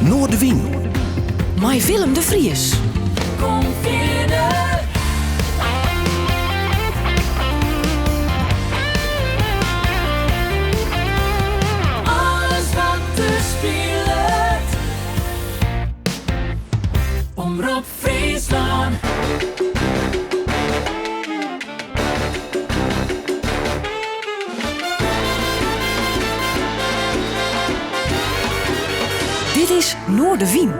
Noardewyn. Mei Willem de Vries. Kom fierder. Alles wat der spilet. Omrop Fryslân. Dit is Noardewyn.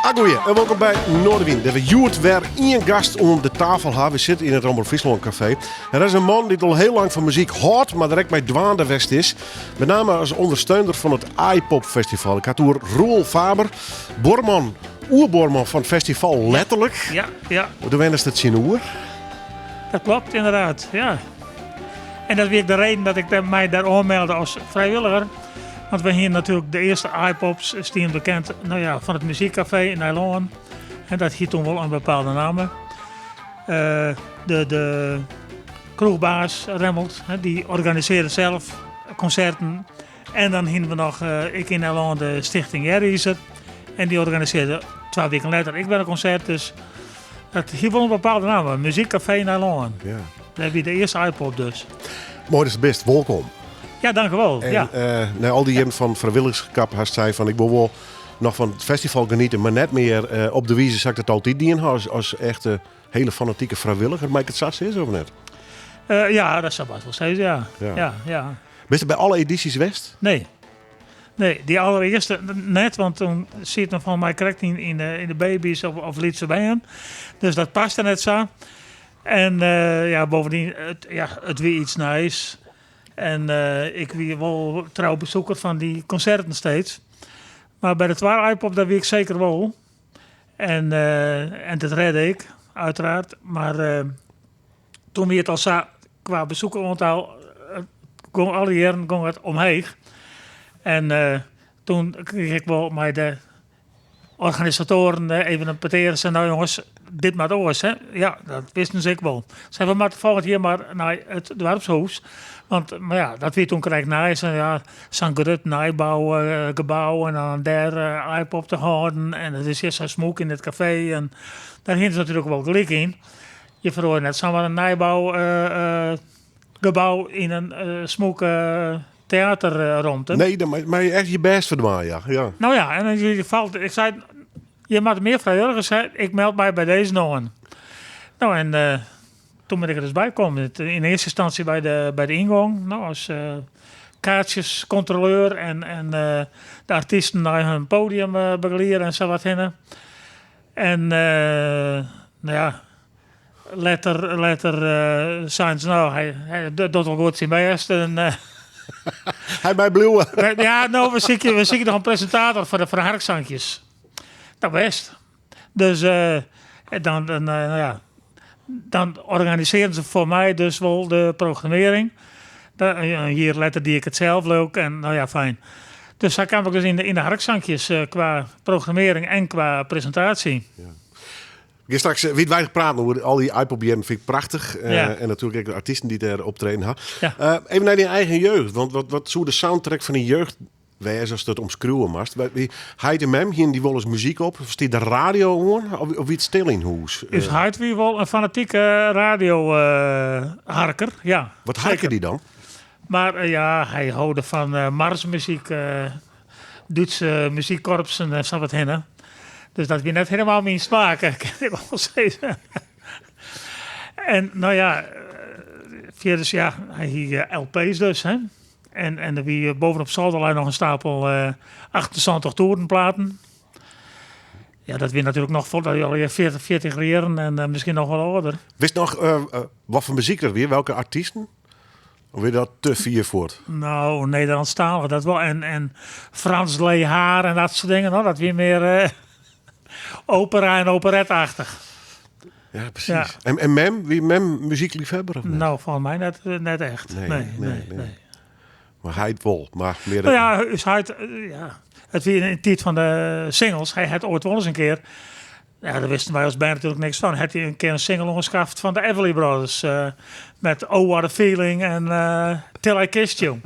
Agoeie en welkom by Noardewyn. Dêr't we hjoed wer ien gast oan de tafel ha. We sitte yn it Omrop Fryslân Café. En dat is in man dy't al hiel lang fan muzyk hâldt, mar der ek mei dwaande west is. Met name as ûndersteuner fan it Aaipop Festival. Ik ha it oer Roel Faber, buorman, oerbuorman fan it festival, letterlik. Ja, ja. Do wennest der tsjinoer. Dat klopt inderdaad, ja. En dat wie ek de reden dat ik my dêr oanmelde as frijwilliger. Want we hiene natuerlik de earste Aaipop's stien bekend nou ja, fan it muzykkafee yn Nijlân. En dat hie toen wol in bepaalde namme. Uh, de, de kroechbaas Remmelt, dy organisearre sels konserten. En dan hiene we noch eh, ek yn Nijlân de Stichting Jerizer. En dy organisearre twa wiken letter ek wer in konsert. Dus dat hie wol in bepaalde namme. Muzykkafee Nijlân. Ja. Dat wie de earste Aaipop dus. Moai datst der bist, wolkom. Ja, dankjewol. En, ja. eh, nei al dy jierren fan frijwilligerskap hast sein fan ik wol wol noch fan it festival geniete, mar net mear eh, op de wize sa't ik dat altyd dien ha as, as echte hele fanatike frijwilliger. Mei ik it sa sizze of net? Eh, ja, dat soe bêst wol sizze, ja. Ja. Ja, ja. Bist der by alle edysjes west? Nee. Nee, dy allerearste net, want toen sieten we folgens my krekt yn, yn, de, yn de baby's of, of lytse bern. Dus dat paste net sa. En eh, ja, bovendien, it, ja, it wie iets nijs. En eh, ik wie wol trou besoeker fan dy konserten steeds. Mar by de twadde Aaipop, dêr wie ik seker wol. En, eh, en dat rêde ik, uiteraard. Mar eh, toen wie it al sa, kwa besoekeroantal, it gong alle jierren gong it omheech. En eh, toen krige ik wol mei de organisatoaren even in petear. Sei, nou jonges, dit moat oars. Hè? Ja, dat wisten se ek wol. Sei, we moatte folgjend jier mar nei it doarpshûs. Want mar ja, dat wie toen krekt nij. Sei, ja, sa'n grut nijbougebou en dan dêr Aaipop te hâlden. En it is hjir sa smûk yn it kafee. En dêr hiene se natuerlik wol gelyk yn. Je feroarje net samar in nijbougebou yn in smûke teaterromte. Nee, dan moatte je echt je bêst foar dwaan, ja. ja. Nou ja, en dan falt, ik sei, je moatte mear frijwilligers ha, ik meld my by dizze oan. Nou, en uh, toen bin ik der dus by kommen. Yn earste ynstânsje by de, by de yngong, nou, as uh, kaartsjeskontroleur en, en uh, de artysten nei hun podium uh, begelieden en sa wat hinne. En uh, nou ja, letter, letter uh, seinen se, nou, hy, hy docht wol goed syn bêst. En, uh, Hy mei bliuwe. Ja, no, we sykje, we sykje noch in presintator foar de, foar de harksankjes. Nou, bêst. Dus uh, dan, dan, uh, ja, dan organisearren se foar my dus wol de programmearring. In jier letter die ik it sels leuk en nou ja, fijn. Dus sa kaam ik dus yn de, yn de harksankjes uh, kwa programmearring en kwa presintaasje. Ja. We gean straks wiidweidich praten oer al dy Aaipopjierren, fyn ik prachtich. Ja. En natuerlik ek de artysten dy't dêr optreden ha. Ja. Even nei dyn eigen jeugd, want wat, wat soe de soundtrack fan dyn jeugd wêze ast dat omskriuwe moatst? Heit en mem, hiene dy wolris muzyk op? Of stie de radio oan? Of, of wie it stil yn hûs? Us heit wie wol in fanatike radioharker, ja. Wat harke dy dan? Mar ja, hy holde fan marsmuzyk, Dútse muzykkorpsen en sa wat hinne. Dus dat wie net hielendal myn smaak, kin ik wol sizze. En no ja, fierders ja, hy hie LP's dus, hè. En, en der wie bovenop zolder lei noch in stapel 78 toerenplaten. Ja, dat wie natuerlik noch foardat je al 40, 40 jierren en miskien noch wol âlder. Witst noch wat foar muzyk dat wie? Welke artysten? Of wie dat te fier fuort? No, Nederlânsktalich, dat wol. En, en Frans Leyhaar en dat soart dingen, no, dat wie mear opera en operettachtich. Ja, presys. Ja. En, en mem, wie mem muzykleafhawwer of net? No, folgens my net, net echt. Nee, Nee, nee, nee, nee. nee. Mar heit wol, mar mear... No ja, ús heit, ja, it wie yn de tiid fan de singles. Hy hat oait wolris in kear, ja, dêr wisten wy as bern natuerlik niks fan, hat hy in kear in single oanskaft fan de Everly Brothers met Oh What a Feeling en Till I Kissed You.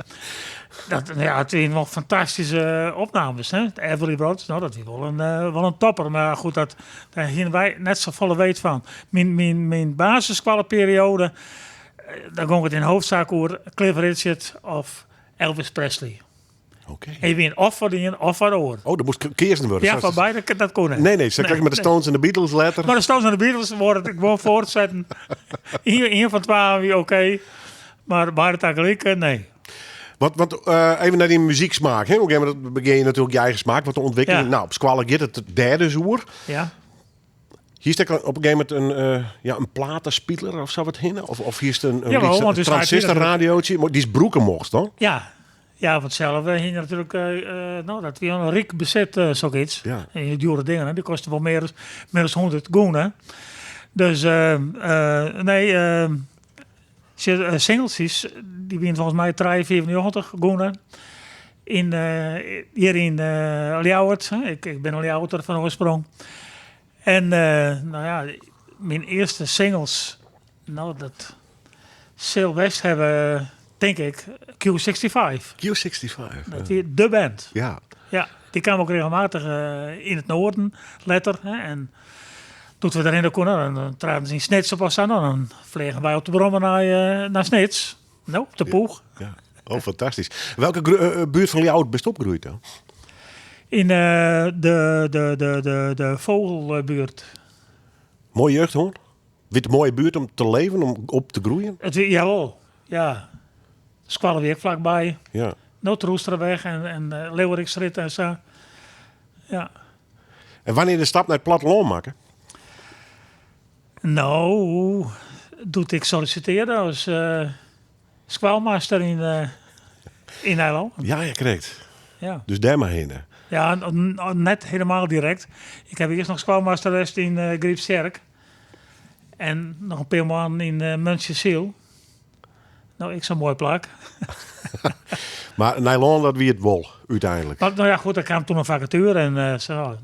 Dat, nou ja, it wiene wol fantastyske opnames. Hè? De Everly Brothers, nou, dat wie wol in, eh, wol in topper. Mar goed, dat, dêr hiene wy net safolle weet fan. Myn, myn, myn basisskoalleperiode, eh, dan gong it yn hoofdsaak oer Cliff Richard of Elvis Presley. Oké. En je wiene of foar de ien of foar de oar. Oh, dat moast keazen wurde. Ja, foar beide, dat koe net. Nee, nee, sa krekt mei de Stones en de Beatles letter. Mar de Stones en de Beatles wurde it gewoan foartsetten. Ien fan twa wie oké, mar beide tagelyk, eh, nee. Wat, wat, eh, even nei dyn muzyksmaak. Hè? Op een gegeven moment begjin je natuerlik je eigen smaak wat te ûntwikkeljen. Ja. Nou, op skoalle giet it dêr dus oer. Ja. Hiest ek op in gegeven momint in, eh, ja, in platespiler of sa wat hinne? Of, of hiest in, in Jawel, lyts want dus hij transistorradiootje, mar dy'tst brûke mochtst dan? Ja. Ja, want zelf eh, hie natuerlik, eh, eh, nou, dat wie in ryk besit, eh, soks. Ja. En die djoere dingen, hè, dy kosten wol mear as, mear as 100 gûne. Hè. Dus, eh, eh, nee, eh, sjoch, eh, singeltsjes, dy wiene folgens my 3,95 gûne. Yn, eh, hjir yn eh, Ljouwert, hè. Ik, ik bin in Ljouwerter fan oarsprong. En eh, nou ja, myn earste singles, nou dat sil west hawwe, tink ik, Q65. Q65. Dat wie de band. Ja. Ja, dy kaam ek regelmatich eh, yn it Noarden letter. Hè, en doe't we derhinne koene, dan, dan traden se yn Snits op of sa. Nou, dan fleagen wy op de brommer nei, eh, nei Snits. Nou, op de Poeg. ja. Oh, fantastysk. Welke gru- eh, eh, buert fan Ljouwert bist opgroeid dan? Yn eh, de, de, de, de, de Vogelbuert. Moaie jeugd hân? Wie it in moaie buert om te leven, om op te groeien? It wie, jawol, ja. Skoalle wie ek flakby. Ja. No, Troelstraweg en, en uh, Leeuwerikstrjitte en sa. Ja. En wannear de stap nei it plattelân makke? No, doe't ik sollisitearre as uh, skoalmaster yn, uh, yn Nijlân. Ja, ja, krekt. Ja. Dus dêr mar hinne. Ja, net hielendal direkt. Ik ha earst noch skoalmaster west yn uh, Grypstsjerk. En noch in pear moannen yn uh, Muntsjesyl. No, ek sa'n moai plak. Mar Nijlân, dat wie it wol, úteinlik. Mar, no ja, goed, der kaam doe in fakatuere en uh, sa,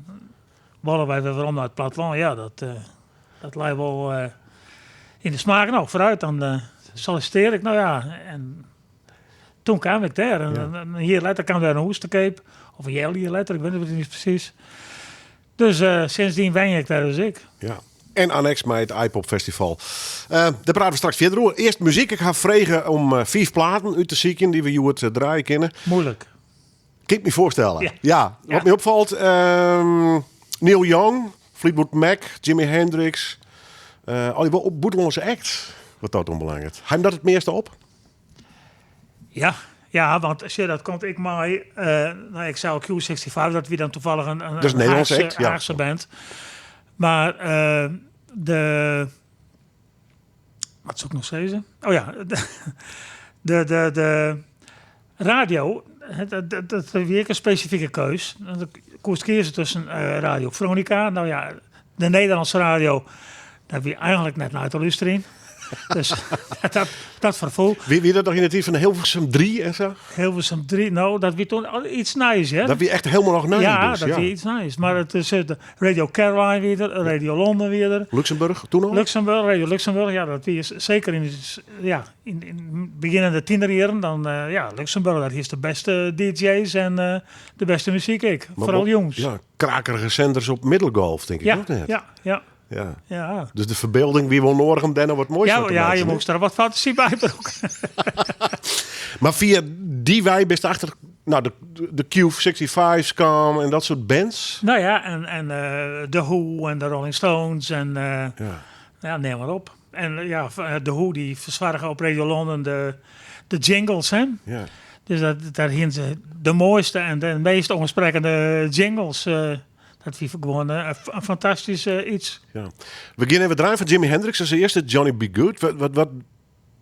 wolle wy wer werom nei it plattelân. Ja, dat, uh, dat lei wol uh, yn de smaak. No, foarút, dan uh, sollisitearre ik. No ja, en doe kaam ik dêr. En, Ja. en in jier letter kaam dêr in hûs te keap. Of in healjier letter, ik wit it net presys. Dus uh, sindsdien wenje ik dêr dus ek. Ja. En anneks mei it Aaipop Festival. Uh, dêr prate we straks fierder oer. Earst muzyk. Ik ha frege om uh, fiif platen út te sykjen dy't we hjoed uh, draaie kinne. Moeilik. Kin ik my foarstelle. Ja. Ja. Wat Ja. my opfalt, ehm, Neil Young, Fleetwood Mac, Jimi Hendrix. Uh, al dy wol op bûtenlânske acts, wat dat oanbelanget. Ha jim dat it measte op? Ja, ja, want sjoch, dat komt ek mei. Uh, no, ik sei al Q65, dat wie dan tafallich in, in, Dat is in Nederlânske Haachse, act, ja. Haachse band. Mar uh, de. Wat soe ik noch sizze? Oh ja, de, de, de, de radio, dat, dat, dat wie ek in spesifike keus. Dan koest kieze tusken uh, Radio Veronica, no ja, de Nederlânske radio, dêr wie eigentlik net nei te lústerjen. Dus dat, dat ferfoel. Wie, wie dat noch yn de tiid fan Hilversum 3 en sa? Hilversum 3, no, dat wie doe al yts nijs, hè? Dat wie echt hielendal noch nij. ja, dus, dat ja. wie yts nijs. Mar it is, eh, de Radio Caroline wie der, Radio Londen wie der. Luxemburg, doe noch? Luxemburg, Radio Luxemburg, ja, dat wie seker yn, ja, yn, yn begjinnende tienerjierren. Dan, eh, ja, Luxemburg, dat hiest de bêste DJ's en eh, de bêste muzyk ek. Maar Foaral wol- jûns. Ja, krakerige senders op Middelgolf, tink ik ja, of net? ja, ja, Ja. ja. Dus de ferbylding wie wol nedich om dêr noch wat moais Ja, fan te ja, je meitsjen, hè? moast der wat fantasy by brûke. Mar fia dy wei bist achter no, de, de Q65's kaam en dat soart bands. Nou ja, en, en eh, The Who en de Rolling Stones en eh, Ja. ja, neam mar op. En eh, ja, The Who dy fersoarge op Radio London de, de jingles, hè? Ja. Dus dat, dêr hiene se de moaiste en de meast oansprekkende jingles. eh, dat wie gewoan eh, in fantastysk eh, yts. Ja. We gean even draaien fan Jimi Hendrix as earste, Johnny B. Goode. Wat, wat, wat,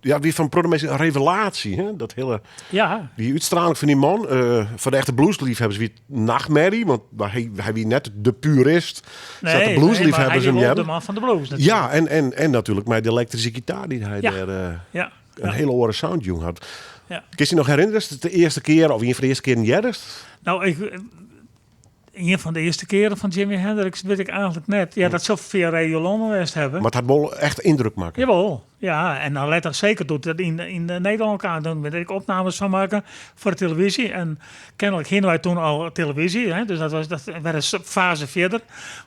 ja, wie foar in protte minsken in revelaasje, hè? Dat hiele, Ja, dy útstrieling fan dy man. eh, foar de echte bluesleafhawwers wie it nachtmerje, want hy, hy wie net de purist. nee, Sa't de nee, maar bluesleafhawwers hy him wie wol de hearre. man fan de blues natuerlik. Ja, en, en, en natuerlik mei de elektryske gitaar dy't hy Ja. dêr eh, ja, in ja, hiele oare sound jûn hat. ja. Kinst dy noch herinnerje, is it de earste kear of ien fan de earste kearen heardest? No, ik, ien fan de earste kearen fan Jimi Hendrix wit ik eigentlik net. Ja, dat sil fia Radio London west hawwe. Mar it hat wol echt yndruk makke. Jawol, Ja, en dan letter seker doe't it yn yn Nederlân kaam, dan binne der ek opnames fan makke foar de televyzje. En kennelik hiene wy toen al televyzje, hè, dus dat was dat wer in faze fierder.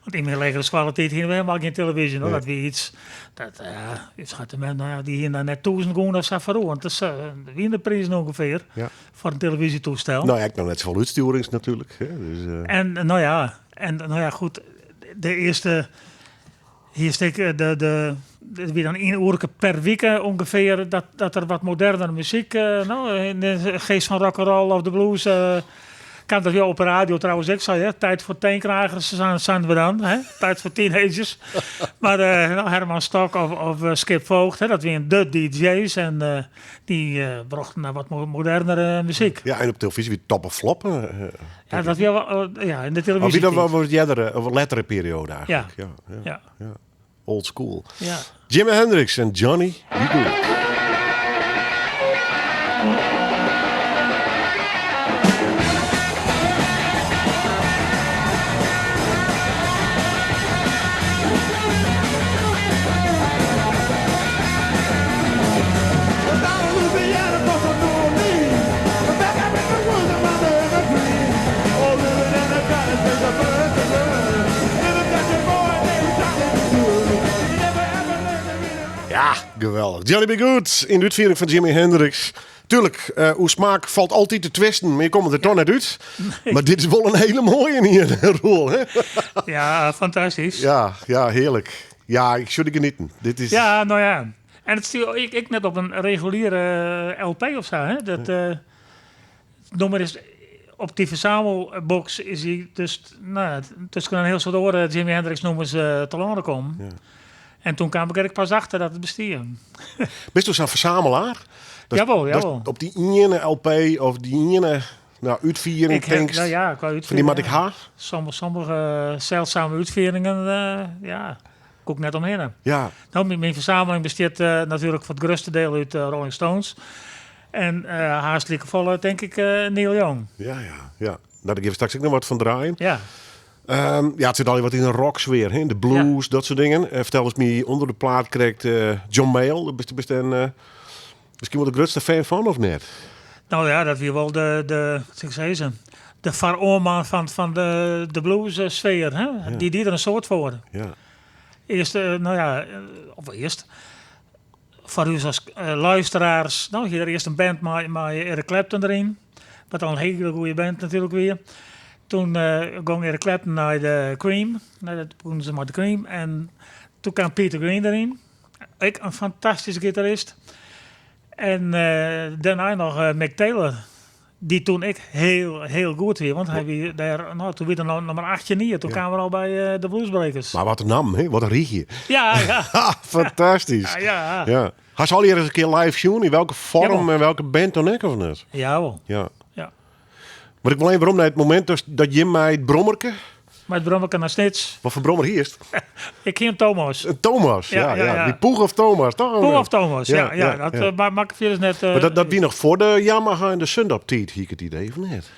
Want yn myn legere skoalletiid hiene we helemaal gjin televyzje. No, dat wie iets, dat, ús heit en mem, no ja, dy hiene daar net tûzen gûne of sa foar oer. Want dat wiene de prizen ûngefear Ja. foar in televyzjetoestel. Nou ja, ek noch net safolle útstjoerings natuerlik. Hè, dus, En no ja, en no ja, goed, de earste Hiest ek de, de, it wie dan ien oerke per wike ûngefear dat, dat der wat modernere muzyk, no, yn de geest fan rock'n'roll of de blues, kaam dat jo op de radio trouwens ek sa, hè? Tijd voor teenkragers, seinen we dan, hè? Tijd voor teenagers. Mar no, Herman Stok of, of Skip Voogd, hè, dat wienen de DJ's en dy brochten dan wat modernere muzyk. Ja, en op televyzje wie Top of Flop. Ja, dat wie wel, ja, in de Of televyzje. wie dat wel wat eardere, of lettere periode eigenlijk. Ja. Ja, ja, Ja. ja. Old school. Ja. Jimi Hendrix en Johnny B. Goode. Ja, geweldich. Johnny B. Goode yn de útfiering fan Jimi Hendrix. Tuurlijk, oer smaak falt altyd te twisten, mar je komme der toch net út. Mar dit is wol in hiele moaie hier, Roel. Hè? Ja, fantastysk. Ja, ja, hearlik. Ja, ik soe genieten. Dit is... Ja, no ja. En it stie ek, ek net op in reguliere LP of sa. Hè? Dat eh, it nûmer is op dy fersamelbox is hy dus no ja, tusken in hiel soad oare Jimi Hendrix nûmers eh, telâne kommen. Ja. En toen kaam ik er ek pas achter dat it bestie. Bist do sa'n fersamelaar? Dat, Jawel, dat jawel. op dy iene LP of dy iene nou, útfiering Ik heb, tinkst, nou ja, qua fan dy útfiering. moat ik ja. ha? Sommige, sommige zeldzame útfieringen, eh, ja, koe ik net omhinne. Ja, No, myn, myn fersameling bestiet eh, natuerlik foar it grutste diel út eh, Rolling Stones. En eh haast likefolle, tink ik, eh, Neil Young. ja, ja. ja. Nou, dêr gean we straks ek noch wat fan draaien. Ja. Ja, it sit al wat yn de rocksfear, hè? De blues, dat soart dingen. Fertel ris my ûnder de plaat krekt eh, John Mayall. Bist, bist in, eh, miskien wol de grutste fan fan of net? No ja, dat wie wol de, de, wat sil ik sizze, de foaroanman fan, fan de, de blues-sfear. Hè? Dy die der in soad foar. Ja. Earst, eh, no ja, eh, of earst, foar ús as eh, luisteraars, no, hie er earst in band mei, mei Eric Clapton deryn. Wat al in hiele goede band natuerlik wie. Toen eh gong Eric Clapton nei de Cream. Nei dat begûnen se mei de Cream. En toen kaam Peter Green deryn. Ek in fantastyske gitarist. En eh, dêrnei noch eh, Mick Taylor. Dy't toen ek hiel, hiel goed wie. Want hy wie dêr, no, toen wie er noch, noch mar 18 jier. Toen Ja. kaam er al by eh, de Bluesbreakers. Mar wat in namme, hè? Wat in rigje. Ja, ja. Ha, fantastysk. Ja, ja. Ja. Hast al ris in kear live sjoen? Yn welke foarm Jawel. en welke band dan ek of net? Jawel. Ja. Ja. Mar ik wol even werom nei it momint dat, dat jim mei it brommerke... Mei it brommerke nei Snits. Wat foar brommer hiest? Ik hie in Thomas. Een Thomas, ja, Ja, ja, ja, ja. Dy Puch of Thomas, toch? Puch of Thomas, ja. ja, dat ja. eh, ma- makke fierders net... eh, Mar dat, dat wie noch foar de Yamaha en de Zündapp tiid, hie ik it idee, of net?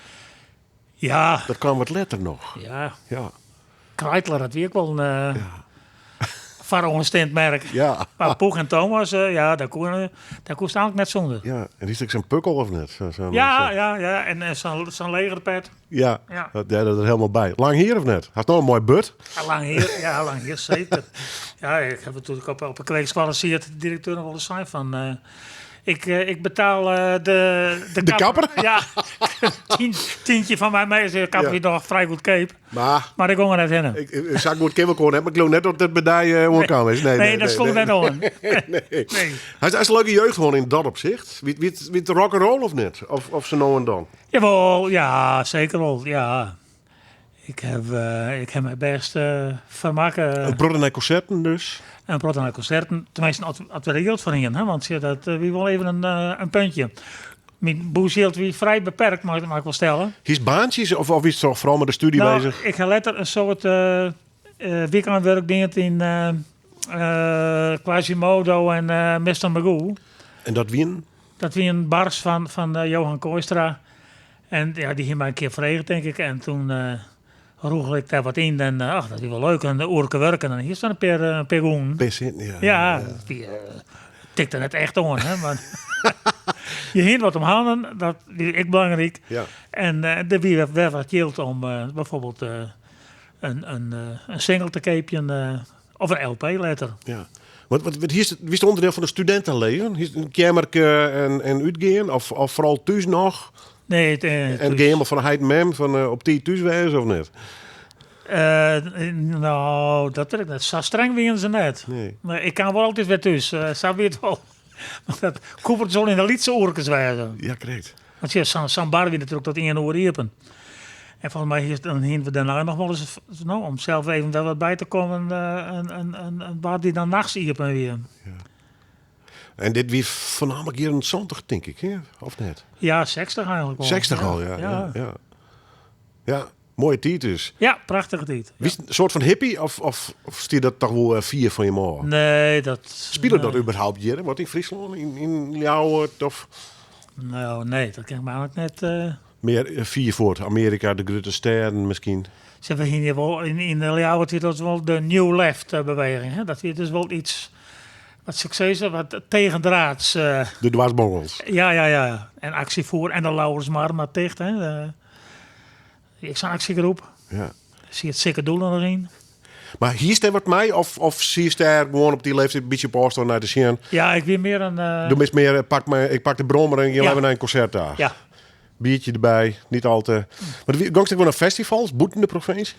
Ja, Dat kaam wat letter noch. ja. Ja. Kreidler, dat wie ek wol in uh, foaroansteand merk. Ja. Mar Puch en Thomas, eh, ja, dêr koe, dêr koest eigentlik net sûnder. Ja, en is ek sa'n pukkel of net? Zo, zo'n- Ja, zo- ja, ja. En, eh, sa'n sa'n legerpet. Ja, Ja. Dat, ja, dat er helemaal by. Lang hier of net? Hast noch in moai burd? Ja, lang hier, ja, lang hier, seker. Ja, ik ha natuerlik op, op de kweekskoalle siet de direkteur noch wolris sein fan... eh, ik, eh, ik betaal eh, de, de, De kapper? Ja, tientje fan my mei. De kapper Ja. wie noch frij goedkeap. Mar Mar ik gong der net hinne. ik, ik, sa goed kin we elkoar net, mar ik leau net dat it by dy uh, oankaam is. Nee, Nee, dat stond net oan. Nee. Nee. Hy is een leuke jeugd gewoan yn dat opsicht. Wie, wie, wie it rock and roll of net? Of, of sa no en dan? Jawel, ja, seker wol, ja. Ik ha, eh, ik ha my bêst uh, fermakke. In protte nei konserten dus. In protte nei konserten. Teminsten, as, as we der jild foar hiene, hè, want ja, dat eh, wie wol even in, eh, in puntje. Myn bûsjild wie frij beperkt, mei, mei ik wol stelle. Hiest baantsjes of, of is it foaral mei de stúdzje No, beuzich? ik ha letter in soad uh, weekendwurk dien yn eh, eh, Quasimodo en eh Mr. Magoo. En dat wienen? Dat wienen bars fan, fan eh, Johan Kooistra. En ja, dy hie my in kear frege, tink ik. En toen uh, rûgele ik dêr wat yn. En uh, ach, dat wie wol leuk. In oerke wurk. En dan hiest dan in pear, eh, in pear gûnen. Pear sinten, ja. Ja, dat wie eh, tikte net echt oan, hè, mar je hiene wat om hannen, dat wie ek belangryk. Ja. En der wie wer wat jild om bijvoorbeeld in single te keapjen of in LP letter. Ja. Want wat hiest, wiest onderdeel fan it studintenleven? Hiest in keammerke en útgean? Of foaral thús noch? Nee, it, En gean fan heit en mem fan op tiid thús wêze of net? No, dat wit ik net. Sa streng wiene se net. Nee. Nee, ik kaam wol altyd wer thús. Sa wie it wol. Mar dat koe wol yn de lytse oerkes wêze. Ja, krekt. Want ja, sa'n bar wie natuerlik tot ien oere iepen. En folgens my hie, dan hiene we dêrnei noch wol ris, no, om sels even wer wat by te kommen, in bar dy't dan nachts iepen wie. Ja. En dit wie foarnaamlik jierren 70, tink ik, hè? Of net? Ja, 60 eigenlik al. 60 al, ja. Ja, ja. ja. Moaie tiid dus. Ja, prachtige tiid. Wiest in soart fan hippie of, of, of stie dat toch wol fier fan jim ôf? Nee, dat... Spile dat nee. überhaupt hjir? Wat yn Fryslân, yn Ljouwert of Nou, nee, dat kin ik my eigenlik net... mear fier fuort? Amearika, de grutte stêden miskien? Se we hiene hjir wol yn Ljouwert wie dat wol de New Left beweging. Hè? Dat wie dus wol iets wat sukses, wat tegendraads. De dwarsbongels. Ja, ja, ja. En actievoer en de Lauwersmar mar ticht. Hè? De, ek sa'n aksjegroep. Ja. Siet Sikke Doelen der yn. Mar hiest dêr wat mei of, of siest dêr gewoan op dy leeftiid in bytsje op ôfstân nei te sjen? Ja, ik wie mear in. Do bist mear, pak my, ik pak de brommer en gean Ja. even nei in konsert ta. Ja. Biertje derby, net al te. Mar gongst ek wol nei festivals bûten de provinsje?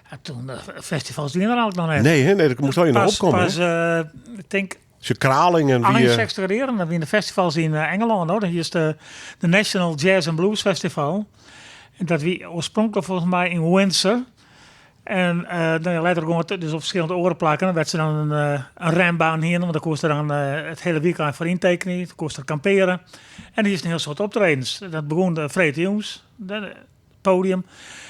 Ja, toen, festivals wiene der eigenlik noch net. Nee, hè? Nee, dat moast al je noch Pas, opkomme. pas, hè? ik tink Ze Kralingen wie. Ein 60 jierren, dan wiene de festivals yn Engelân. Hoor. Hjir is de, de National Jazz and Blues Festival. En dat wie oarspronklik folgens my yn Windsor. En no ja, letter gong it dus op ferskillende oare plakken. Wêr't se dan in renbaan hiene, want dan koest der dan it hiele wykein foar yntekenje. Dan koest der kampeare. En hjir is in hiel soad optredens. Dat begûn de freedtejûns, de podium.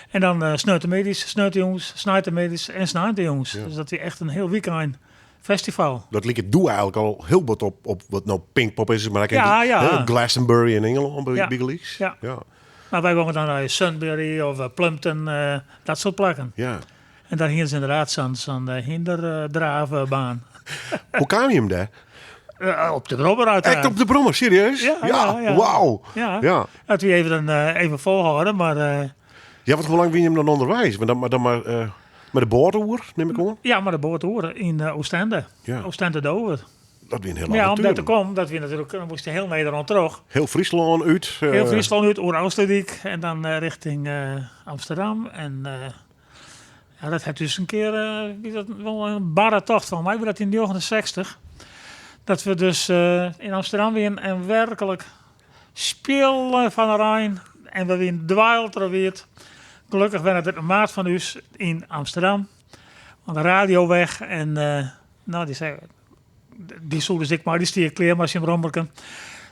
En dan sneontemiddeis, sneontejûns, sneintemiddeis en sneintejûns. Ja. Dus dat wie echt in hiel wykein festival. Dat liket doe eigenlik al hiel wat op wat no Pinkpop is, mar ek Ja, ja. hè, Glastonbury yn Ingelân Ja. bygelyks. Ja. Ja. Mar wy gongen dan nei Sunbury of Plumpton, dat soart plakken. Ja. En dêr hiene se ynderdaad sa'n hynderdraafbaan. Hoe kaam je him dêr? Op de brommer uiteraard. Echt op de brommer, serieus? Ja, ja, ja. Wauw. Ja. Ja. Dat wie even, even folhâlde, mar... Ja, want hoe lang wie je him dan ûnderweis? Want dan, mar dan mar, mei de boat oer, nim ik oan? Ja, mei de boat oer yn Oostende. Ja. Oostende Dover. Dat wie in hiel Ja, om avontuer. dêr te kommen, dat wie natuerlik, dan moast je hiel Nederlân troch. Hiel Fryslân út. Hiel Fryslân út, oer Ofslútdyk en dan richting Amsterdam. En ja, dat hat dus in kear, wie dat wol in barre tocht fan my, wie dat yn 69. Dat we dus yn Amsterdam wienen en werklik spjillen fan de rein. En we wienen dwyld troch wiet. Gelokkich wennet der in maat fan ús yn Amsterdam. Oan de Radioweg. En no, dy sei, dy soe dus ek mei, dy stie klear mei syn brommerken.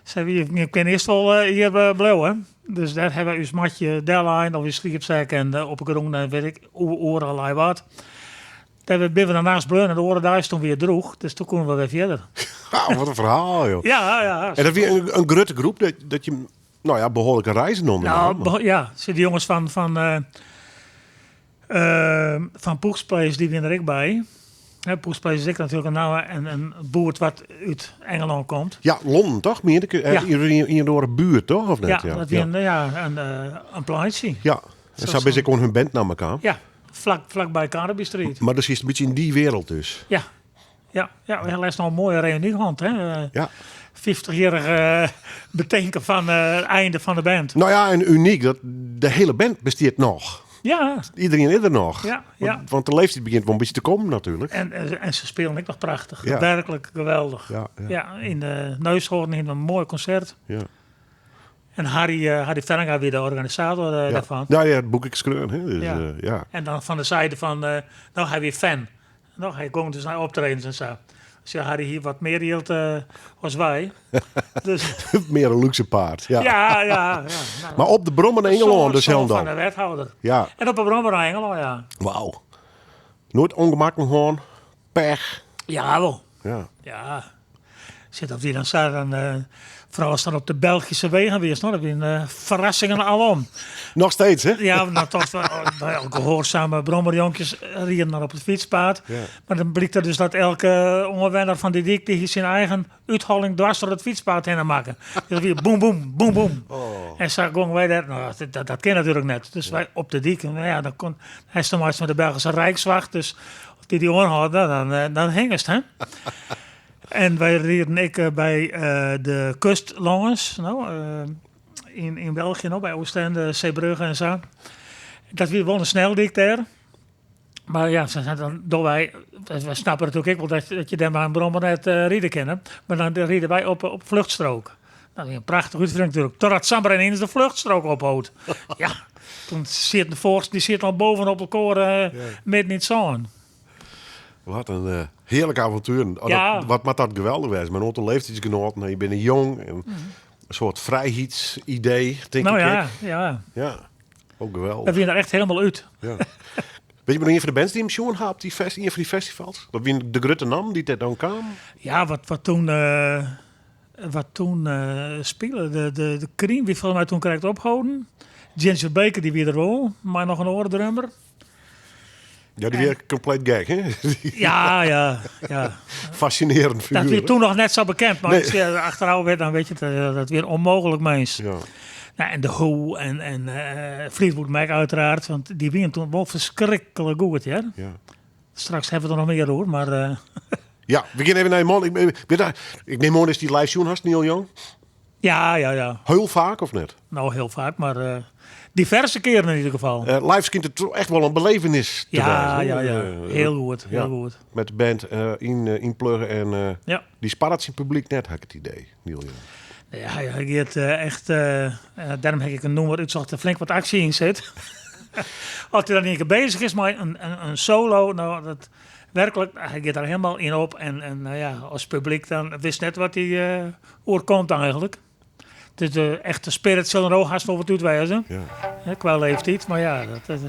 Sei, wy kinne earst wol hjir bliuwe. Dus dêr hawwe wy ús matje dellein of ús sliepsek en op 'e grûn en wit ik oeral wat. Dêr binne we dan nachts bleaun en de oare deis toen wie it droech, dus toen koene we wer fierder. Wauw, wat in ferhaal, joh. Ja, ja. En dat wie in grutte groep dat je, no ja, behoarlike reizen ûndernaam. No, ja, de jonges fan Poeg's Place, dy wiene der ek by. Hè, Poeg's Place is ek natuerlik in namme en in boerd wat út Engelân komt. Ja, Londen toch? Meen ik? Ja. Yn oare buert toch? Of net? Ja, dat wie ja, in pleintsje. Ja, en sa bin ik oan hun bandnamme kaam. Ja, flakby Carnaby Street. Mar dus is it in bytsje yn dy wereld dus. Ja, ja, ja, we ha lêst noch in moaie reüny hân. Hè? Ja. 50-jierrige betinken fan it einde fan de band. No ja, en unyk dat de hiele band bestiet noch. Ja. Iderien is der noch. Ja, ja. Want de leeftiid begjint wol in bytsje te kommen natuerlik. En se spelen ek noch prachtich. Ja. Werklik geweldich. Ja, ja. Ja, yn de Neushoorn hiene we in moai konsert. Ja. En Harry Vellinga wie de organisator dêrfan. Ja, ja, it boek ek skreaun. Hè? Dus, Ja. ja. En dan fan de zijde fan, no, hy wie fan. No, hy gong dus nei optredens en sa. Dus ja, Harry hie wat mear jild as wy. Dus, Mear in luxe paard. Ja. ja, ja, ja. Nou, Mar op de brommer nei Ingelân dus zoon hielendal. fan de wethouder. Ja. En op de brommer nei Engelân, ja. Wauw. Noait ûngemakken hân, pech. Ja, wol. Ja. Ja. Sit op dy dan sa, dan... Foaral ast dan op de Belgische wegen wiest, no, dat wiene ferrassingen alom. Noch steeds, hè? Ja, nou toch, wy gehoorzame brommerjonkjes rieden dan op it fytspaad. Ja. Mar dan blykt der dus dat elke oanwenner fan dy dyk, dy hie syn eigen útholling dwars troch it fytspaad hinne makke. Dus dat wie boem, boem, boem, boem. Oh. En sa gongen wy dêr, no, dat kin natuerlik net. Dus wy op de dyk, en nou ja, dan kon, hast te meitsjen mei de Belgische Rijkswacht, dus as dy dy oanhâlde, dan hingest, hè. En wy rieden ek by de kust lâns, no, yn België, no, by Oostende, Zeebrugge en sa. Dat wie wol in sneldyk dêr. Mar ja, sa dan dogge wy, wy snappe natuerlik ek wol dat je dêr mei in brommer net ride kinne. Mar dan ride wy op vluchtstrook. Dat wie in prachtige útfining natuerlik. Totdat samar ineens de vluchtstrook ophâldt. Ja, toen sieten de foarsten, dy sieten al bovenop elkoar midden yn it sân. Wat in hearlik avontuer. Oh, Ja. Wat moat dat geweldich wêze? Mei in oantal leeftiidsgenoaten en je binne jong. En in soart frijheidsidee, tink Nou ik. ja, ek. ja. Ja, ook geweldig. We wiene der echt hielendal út. Ja. Weet je maar ien fan de bands dy't jim sjoen ha op dy fest, ien fan dy festivals? Dat wiene de grutte nammen dy't dêr dan kamen? Ja, wat toen spile. De Cream wie folgens my toen krekt opholden. Ginger Baker die wie der wol, mar noch in oare drummer. Ja, dy wie kompleet gek, hè? Ja, ja, ja. Fascinerend figuer. Dat wie toen noch net sa bekend, mar Nee. as je achterôf wit, dan wit je het, dat wie in ûnmooglik mins. Ja. Nou, en The Who en Fleetwood Mac uiteraard, want dy wiene toen wol ferskriklik goed, hear. Ja. Straks hawwe we it der noch mear oer, mar Ja, we gean even nei man. Ik nim oan datst dy live sjoen hast, Neil Young. Ja, ja, ja. Hiel faak of net? Nou, hiel faak, mar diverse kearen yn ieder gefal. Live skynt it echt wol in belevenis te Ja, wêzen, ja, hoor. ja. Hiel goed, hiel goed. Met de band ynplugge en dy sparret syn publyk net, ha ik it idee, Neil Young. Ja, ja, hy giet echt, dêrom ha ik in nûmer útsocht dêr't flink wat aksje yn sit. As hy dan ien kear bezich is mei in solo, nou, dat, werklik, hy giet der hielendal yn op. En nou ja, as publyk dan witst net wat dy oerkomt eigentlik. Dus de echte spirit sil der no hast wol wat út wêze. Ja. Kwa leeftiid, mar ja. Dat.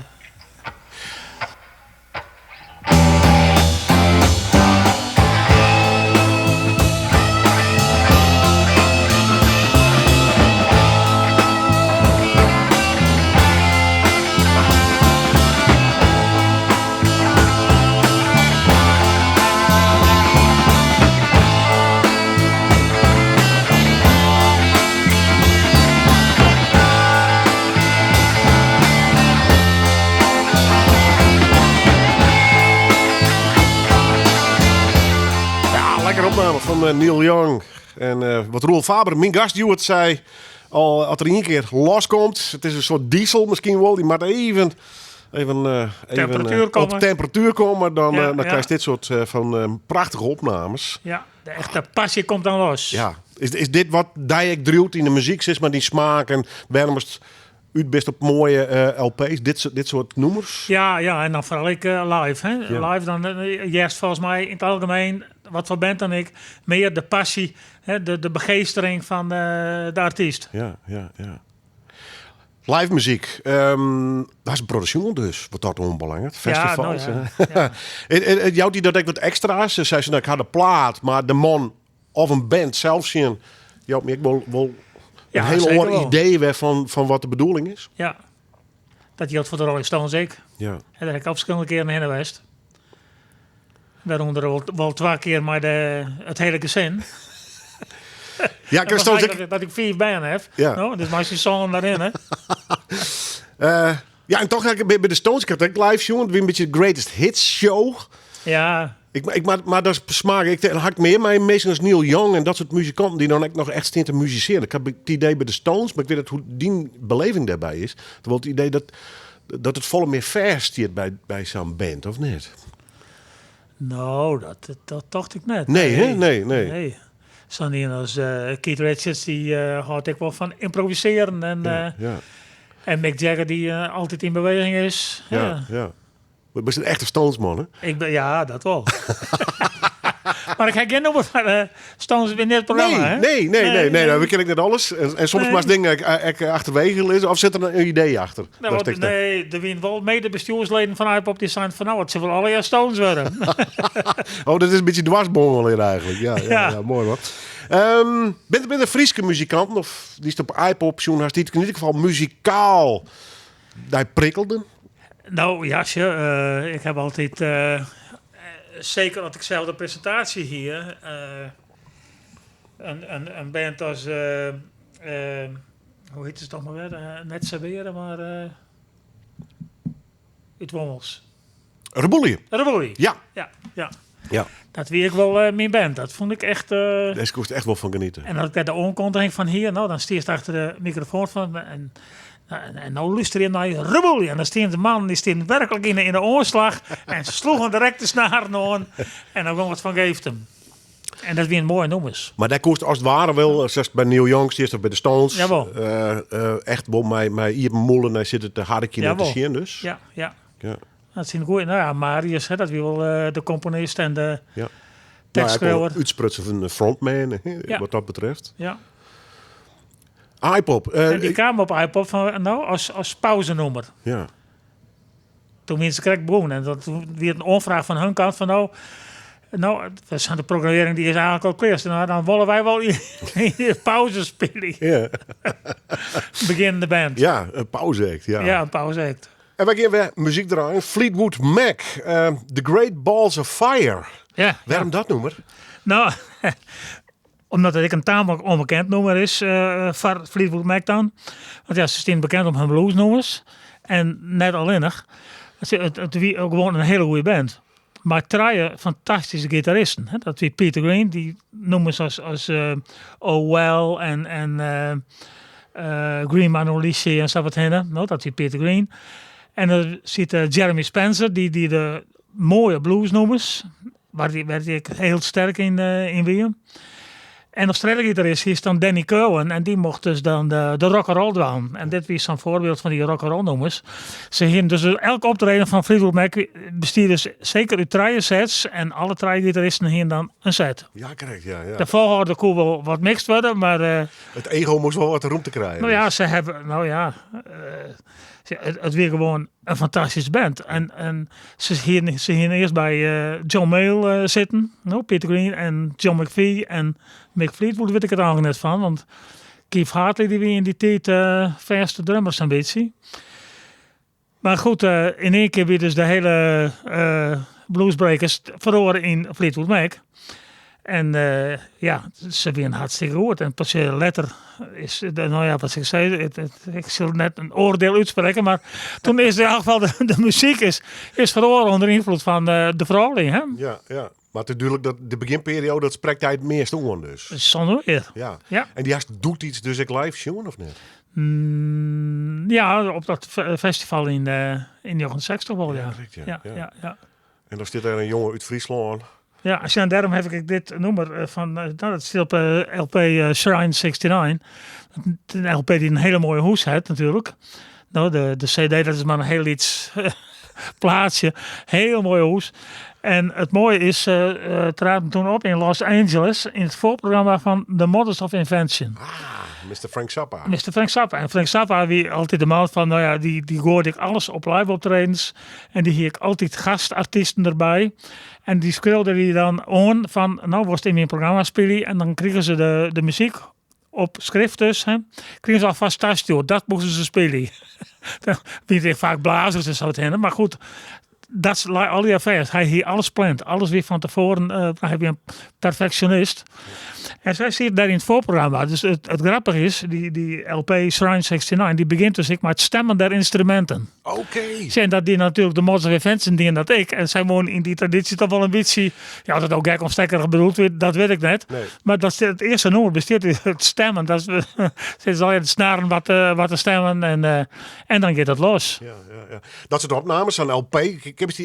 Ja, lekker opname fan Neil Young. En wat Roel Faber, myn gast hjoed, sei al, as er ien kear loskomt, it is in soart diesel miskien wol, dy moat even Temperatuer op komme. temperatuer komme, dan krijst dit soart fan prachtige opnames. Ja, de echte passie komt dan los. Ja. Is dit wat dy ek driuwt yn de muzyk, sis mar, dyn smaak en wêrom ast út bist op moaie LP's, dit soart nûmers? Ja, ja, en dan foaral ek live. Hè? Live dan hearst folgens my yn it algemien, wat foar band dan ek, mear de passie, hè, de begeestering fan de artyst. Ja, ja, ja. Live muzyk, dat is in protte sjoen dus, wat dat oanbelanget. Ja, nou Festivals, ja, hè. ja. It jout dy dat ek wat ekstra's? Ze sei ze, nou, ik ha de plaat, mar de man of in band sels sjen, jout my ek wol in Ja, hiel zeker oar wel. idee wer fan wat de bedoeling is. Ja, dat jildt foar de Rolling Stones ek. En dêr ha ik al ferskillende kearen hinne west. Wêrûnder wol twa kear mei it hiele gesin. Ja, Dat was Stones eigenlijk ek dat ik 5 bern heb. Ja. No, dus mei syn sânen daarin, hè. Ja, en toch ha ik by de Stones, ik ha it ek live sjoen, it wie in bytsje de Greatest Hits show. Ja. Mar dat is smaak. Ik ha ik mear mei minsken as Neil Young en dat soart muzikanten dy't dan ek noch echt stean te musisearjen. Ik ha it idee by de Stones, mar ik wit net hoe't dyn beleving dêrby is. Wol it idee dat it folle mear fêst stiet by sa'n band, of net? Nou, dat tocht ik net. Nee, hè? Nee, nee. Nee. Sa'n ien as Keith Richards, dy hâldt ek wol fan ymprovisearjen. En Mick Jagger, dy't altyd yn beweging is. Ja, ja. Maar bist in echte Stones man, hè? Ik ben, ja, dat wol. Mar ik ha gjin nûmer fan Stones yn dit programma, Nee, hè? nee, nee, nee, nee, nee. nou, we kennen net alles. En soms Nee. moatst dingen ek achterwege lizze. Of sit der in idee achter? Nou, Dat want is tekst. nee, der wiene wol medebestjoersleden fan Aaipop dy seinen fan, nou, it sil wol allegear Stones wurde. Oh, dat is in bytsje dwarsbongel eigentlik. Ja, ja, Ja. ja, moai man. Um, binne der Fryske muzikanten of dy'tst op Aaipop sjoen hast dy't yn ieder gefal muzikaal dy prikkelden? Nou ja, sjoch, eh, ik ha altyd, eh, seker as ik sels de presintaasje hie, eh, in, in, in band as, hoe hjit it toch mar wer, net Sabeare, mar út Wommels. Reboelje. Reboelje. Ja. Ja, ja. Ja. Dat wie ek wol eh, myn band. Dat fûn ik echt. Uh, Dêr koest echt wol fan genietsje. En as ik de oankundiging fan hie, nou, dan stiest achter de mikrofoan fan en, en, en no lústerje nei Reboelje. En dan steane de mannen dy steane werklik yn de oanslach en se sloegen direkt de snaren oan en dan gong it fan geef him. En dat wiene moaie nûmers. Mar dêr koest as it ware wol, sa by Neil Young stiest of by de Stones, Jawol. eh, echt wol mei iepen mûle nei sitte te harkjen en te Jawol. sjen dus. Ja, ja. Ja. Dat syn goeie, nou ja, Marius, hè, dat wie wol eh, de komponist en de Ja. tekstskriuwer. Nou, útsprutsen fan de frontman, hè, Ja. wat dat betreft. Ja. Aaipop. eh, En dy kaam op Aaipop fan, nou, as pauzenûmer. ja. Doe wiene se krekt begûn en dat wie in oanfraach fan hun kant fan no, no, de programmearring dy is eigentlik al klear. No, dan wolle wy wol yn de pauze spylje. Ja. Begjinnende band. ja, in pauze-act. Ja. Ja, in pauze-act. En wy gean wer muzyk draaien. Fleetwood Mac, The Great Balls of Fire. Ja, Wêrom dat nûmer? Nou, omdat it ek in taamlik ûnbekend nûmer is eh, foar Fleetwood Mac dan. Want ja, se steane bekend om hun bluesnûmers. En net allinnich. It wie ek gewoan in hiele goede band. Mar trije fantastyske gitaristen. Hè. Dat wie Peter Green, dy nûmers as Oh Well en Green Manalishi en sa wat hinne. No, dat wie Peter Green. En der sit Jeremy Spencer, dy die de moaie bluesnûmers, wêr't dy ek hiel sterk yn wie. En as tredde gitarist hiest dan Danny Kirwan en dy mocht dus dan de rock'n'roll dwaan. En dit wie sa'n foarbyld fan dy rock'n'roll nûmers. Se hiene dus elk optreden fan Fleetwood Mac bestie dus seker út trije sets en alle trije gitaristen hiene dan in set. Ja, krekt, ja. ja. De folchoarder koe wol wat mixt wurde, mar... It ego moast wol wat rûmte krije. Nou ja, se hawwe, nou ja, it wie gewoan in fantastyske band. En se hiene earst by John Mayall sitten, no, Peter Green en John McVie en Mick Fleetwood wit ik it eigentlik net fan, want Keith Hartley dy wie yn dy tiid fêste drummer sa'n bytsje. Mar goed, yn ien kear wie dus de hiele Bluesbreakers feroare yn Fleetwood Mac. En ja, se wiene hartstikke goed. En pas letter is, nou ja, wat ik sei, ik sil net in oardiel útsprekke, mar doe is yn elk gefal de muzyk is feroare ûnder ynfloed fan de froulju. Hè? Ja, ja. Mar it is dúdlik dat de begjinperioade, dat sprekt dy it meast oan dus. Sûnder mear. Ja. Ja. En dy hast doetiids dus ek live sjoen of net? Ja, op dat festival yn 69 wol, ja. Ja, krekt, ja. Ja, Ja. ja, ja. En dan stiet der in jonge út Fryslân. Ja, en dêrom ha ik dit nûmer eh, fan, eh, nou, dat stiet op eh, LP Shrine 69. In LP dy't in hiele moaie hoes hat natuerlik. Nou, de CD dat is mar in hiel lyts plaatsje. Hiel moaie hoes. En it moaie is, se traden doe op yn Los Angeles yn it foarprogramma fan The Mothers of Invention. Ah, Mr. Frank Zappa. Mr. Frank Zappa. En Frank Zappa wie altyd de man fan, nou ja, dy goaide ek alles op live optredens. En dy hie ek altyd gastartysten derby. En dy skreau dy dan oan fan, no wolst yn myn programma spylje. En dan krigen se de muzyk op skrift dus, hè, krigen se alfêst tastjoerd. Dat moasten se spylje. Dan wie it faak blazers en sa wat hinne. Mar goed, dat lei allegear fêst. Hy hie alles pland. Alles wie fan tefoaren. Hy wie in perfeksjonist. En sy siet dêr yn it foarprogramma. Dus it grappige is, dy LP Shrine 69, dy begjint dus ek mei it stemmen der ynstruminten. Oké. En dat die natuerlik de Mothers of Invention diene dat ek. En sy woene yn dy tradysje toch wol in bytsje, ja, oft it no gek of stekkerich bedoeld wie, dat wit ik net. Nee. Mar dat it earste nûmer bestiet út it stemmen. Dat is al de snaren wat te stemmen en dan giet it los. Ja. Dat soart opnames, sa'n LP,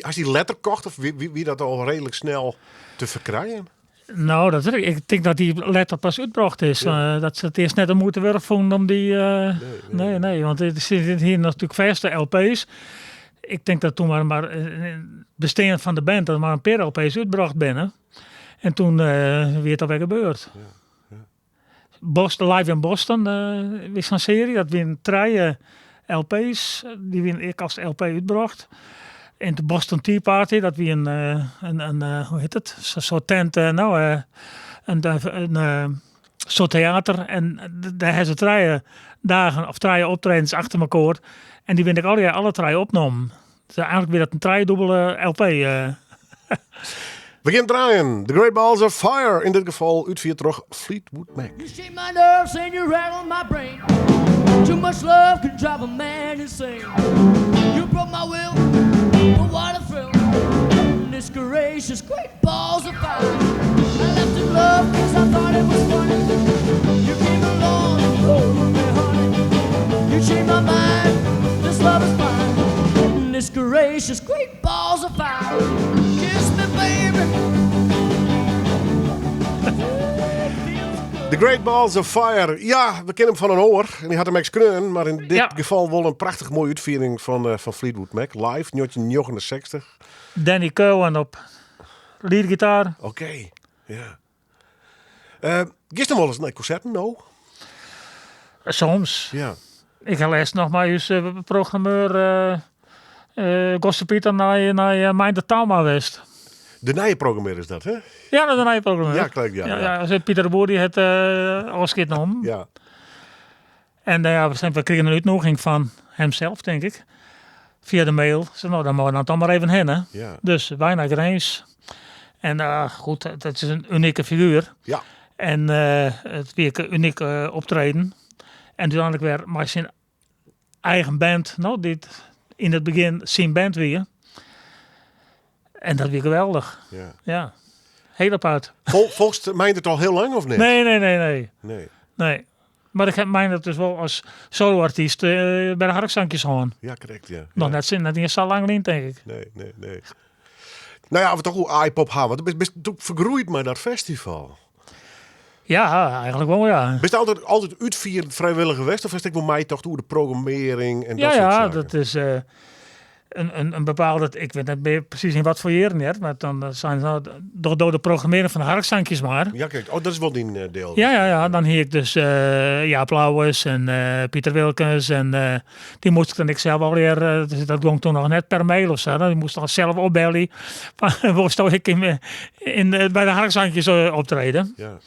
hast dy letter kocht of wie dat al reedlik snel te ferkrijen? Nou, dat wit ik. Ik tink dat dy letter pas útbrocht is. Ja. Dat se it earst net de muoite wurdich fûnen om dy... Nee, nee, nee, want it sit hier natuerlik fêste LP's. Ik tink dat doe mar bestean fan de band dat mar in pear LP's útbrocht binne. En doe wie it alwer gebeurd. Boston, Live in Boston wie sa'n searje. Dat wiene trije LP's. Dy wiene ek as LP útbrocht. En de Boston Tea Party, dat wie in, hoe hjit it? Sa'n soart tent, no, in. Soad teater en dêr ha se trije dagen of trije optredens achter mekoar en dy binne ek allegear alle trije opnommen. Dus eigenlik wie dat in trijedûbele LP. We gean draaien. The Great Balls of Fire, yn dit gefal útfierd troch Fleetwood Mac. You shake my nerves and you rattle my brain. Too much love can drive a man insane. You broke my will, but what a thrill. Goodness gracious, great balls of fire. I left in love cause I thought it was funny. You came along and told me, honey. You changed my mind, this love is fine. Goodness gracious, great balls of fire. Kiss me, baby. The Great Balls of Fire. Ja, we kenne him fan in oar. En dy hat him ek skreaun, mar yn dit Ja. gefal wol in prachtich moaie útfiering fan, eh, fan Fleetwood Mac. Live, 1969. Danny Kirwan op leadgitaar. Oké, ja. Uh, Giest noch wolris nei konserten no? Soms. Ja. Ik ha lêst noch mei ús eh, programmeur uh, Gosse Pieter nei, nei Meindert Talma west. De nije programmeur is dat, hè? Ja, de nije programmeur. Ja, kloppet, ja, ja. ja. Pieter de Boer dy hat uh, ôfskied nommen. Ja. En ja, we krigen in útnûging fan himsels, tink ik. Fia de mail. Sei, no, dan moatte we dan toch mar even hinne. Ja. Dus wy nei Grins. En uh, goed, dat is in unike figuer. Ja. En uh, it wie ek in unyk uh, optreden. En úteinlik wer mei syn eigen band, no, dy't yn it begjin syn band wie. En dat wie geweldich. Ja. Ja. Hiel apart. Fol, folgest Meindert al hiel lang of net? Nee, nee, nee, nee. Nee. Nee. Mar ik ha Meindert dus wol as solo-artyst eh, by de Harksankjes hân. Ja, krekt, ja. Noch Ja. net, sin- net iens sa lang lyn, tink ik. Nee, nee, nee. No ja, we toch oer Aaipop ha, want bist, bist fergroeid mei dat festival. Ja, eigenlik wol, ja. Bist altyd, altyd útfierend frijwilliger west of hast ek wol meitocht oer de programmearring en dat Ja, soart ja, saken? dat is eh, in, in, in bepaalde, ik wit net mear presys yn watfoar jierren hear, mar dan eh, seinen se, no, doch do de programmearring fan de harksankjes mar. Ja, krekt. Oh, dat is wol dyn eh, diel. Ja, ja, ja, dan hie ik dus eh, Jaap Louwes en eh, Pieter Wilkens en eh, dy moast ik dan ek sels allegear, eh, dus dat gong toen noch net per mail of sa, dy moast dan sels opbelje fan wolsto ek yn, eh, yn, eh, by de harksankjes eh, optrede. Ja.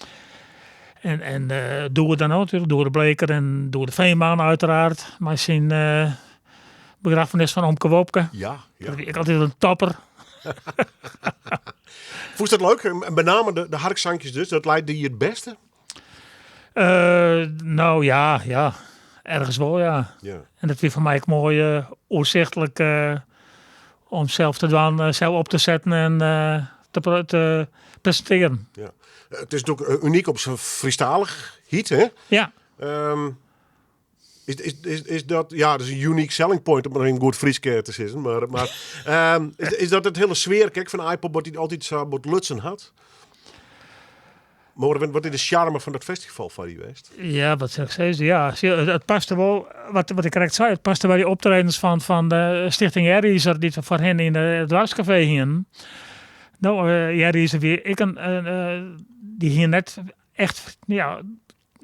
En, en eh Doede dan ook natuerlik, Doede Bleeker en Doede Veenman uiteraard, mei syn eh, begraffenis fan omke Wopke. Ja, ja. Dat wie ek altyd in topper. Fûnst dat leuk? En benammen de, de harksankjes dus, dat leit dy it bêste? Eh, no ja, ja. Ergens wol, ja. Ja. En dat wie foar my ek moai eh, oersichtlik eh, om sels te dwaan, eh, sels op te setten en eh, te, pre- te presintearjen. ja. It is natuerlik unyk op syn Frysktalich hè? Ja, Ehm, is, is, is, is dat, ja, dat is in unique selling point om it yn goed Frysk eh, te sizzen, mar, mar ehm, is, is dat it hiele sfearke fan Aaipop wat dy altyd sa bot lutsen hat? Mar wat is de sjarme fan dat festival foar dy west? ja, wat sil ik sizze? Ja, zie, it, it paste wol, wat, wat ik krekt sei, it paste by dy optredens fan, fan de Stichting Jerryzer dy't we foarhinne yn it doarpskafee hienen. No, eh Jerryzer wie ek in, in, eh, dy hie net echt, ja,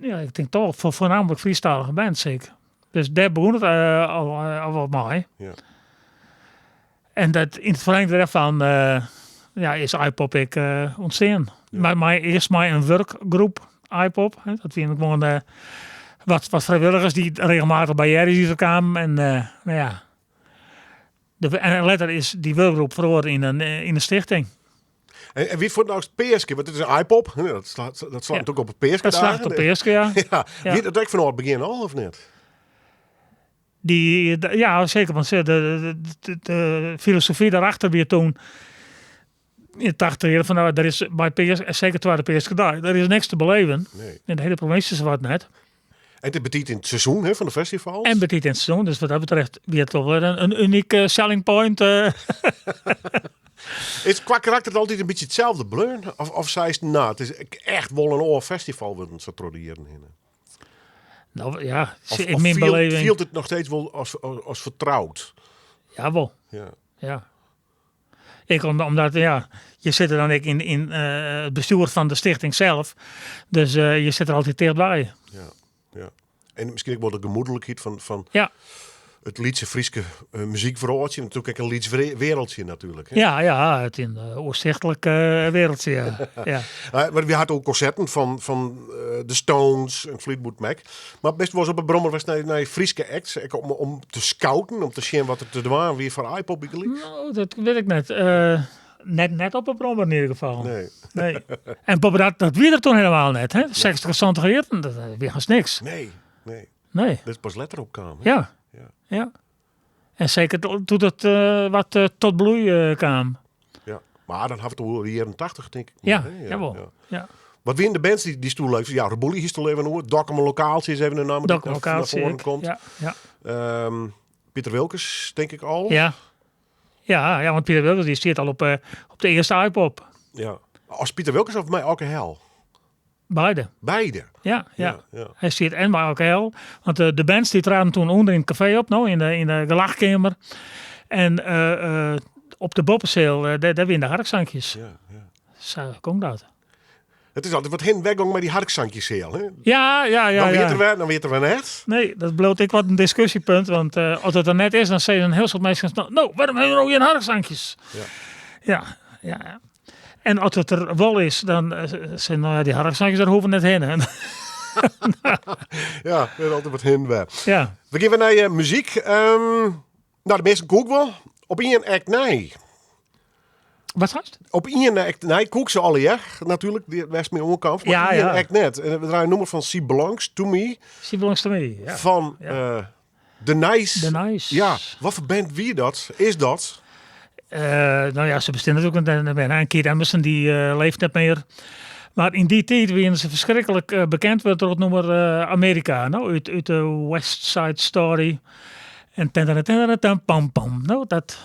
ja, ik tink toch foar foarnaamlik Frysktalige bands ek. Dus dêr begûn it eh, al, eh, al wat mei. Ja. En dat, yn it ferlingde dêrfan eh, ja, is Aaipop ek eh, ûntstean. Mar, mei, earst mei in wurkgroep Aaipop. Hè, dat wiene gewoan eh, wat, wat frijwilligers dy't regelmatich by Jerry's kamen. En, eh, no ja. De, en letter is dy wurkgroep feroare yn in, eh, yn in stichting. En, en wie foar no Peaske? Want it is Aaipop, hè, dat slacht, dat slacht Ja. natuerlik op it Peaske. Dat slacht op Peaske, ja. Ja. Ja. Wie dat ek fanôf it begjin al of net? Dy, ja, seker, want de, de, de, de filosofy dêrachter wie toen yn de 80 jierren fan no, der is by Peaske, seker twadde Peaskedei, der is niks te beleven. Nee. In de hiele provinsje sawat net. En it is betiid yn it seizoen hè, fan de festivals. En betiid yn it seizoen, dus wat dat betreft wie it wol wer in, in unike selling point. eh. Is kwa karakter altyd in bytsje itselde bleaun? Of, of seist, no, it is echt wol in oar festival wurden sa troch de jierren hinne? No ja, Of, yn of myn fielt, beleving. fielt it noch steeds wol as, as, as fertroud? Jawol, Ja. ja. Ek om, omdat, ja, je sitte dan ek yn, yn eh, it bestjoer fan de stichting sels. Dus eh, je sitte der altyd tichtby. Ja, ja. En miskien ek wol de gemoedlikheid fan, fan Ja. it lytse Fryske muzykwrâldsje, natuerlik ek in lyts wereldje natuerlik. Hè? Ja, ja, it is in oersichtlik wereldje. Ja. Ja. Mar wy hadden ook konserten fan de Stones en Fleetwood Mac. Mar bist wolris op 'e brommer west nei Fryske acts, ek om te scouten, om te sjen wat der te dwaan wie foar Aaipop bygelyks? No, dat wit ik net. Net op 'e brommer in ieder gefal. Nee. Nee. En boppedat, dat wie der toen helemaal net. Hè? 60, 70 jier, dat wie hast niks. Nee, nee. Nee. Dat is pas letter opkaam. Hè? Ja. Ja. Ja. En seker toen het wat tot bloei kaam. Ja, mar dan ha we it oer de jierren 80, tink ik. Ja, hè? Ja, jawol. ja. Ja. Wat wiene de bands dy't sto leuk? Ja, Reboelje hiest al even oer. Dokkumer Lokaaltsje is even in namme dy't Dokkumer naar Lokaaltsje voren ek. komt. Ja, ja. Piter Wilkens, tink ik al. Ja. Ja, ja, want Piter Wilkens dy stiet al op de earste Aaipop. Ja. As Piter Wilkens of mei Alke Hel? Beide. Beide? Ja, ja. Ja, ja. Hy stiet en mei Alke Hel. Want de bands dy traden toen ûnder yn it kafee op, no, yn de gelachkeamer. En op de boppeseal, dêr wiene de harksankjes. Ja, ja. Sa gong dat. It is altyd wat hin en wer gong mei dy harksankjesseal, hè? Ja, ja, ja, Dan wie it ja. der wer, dan wie it der wer net. Nee, dat bliuwt ek wat in diskusjepunt. Want as it der net is, dan sizze in hiel soad minsken, no, no, wêrom hawwe we no gjin harksankjes? Ja. Ja, ja, ja. En as it der wol is, dan sizze, no ja, dy harksankjes, dêr hoege we net hinne. Ja, der is altyd wat hin en wer. Ja. We gean wer nei muzyk. No, de measten koe ik wol. Op ien act nei. Wat seist? Op ien act nei koe ik se allegear, natuerlik, dy wêr'tst my oankaamst. Mar Ja, ien ja. act net. En we draaien in nûmer fan She Belongs To Me. She Belongs To Me, ja. Fan, Ja. The Nice. The Nice. Ja, wat foar band wie dat? Is dat? No ja, se bestean natuerlik net mear. En Keith Emerson dy leeft net mear. Mar yn dy tiid wiene se ferskriklik bekend wurden troch it nûmer Amerika, no, út de West Side Story. En ten pam pam. No, dat,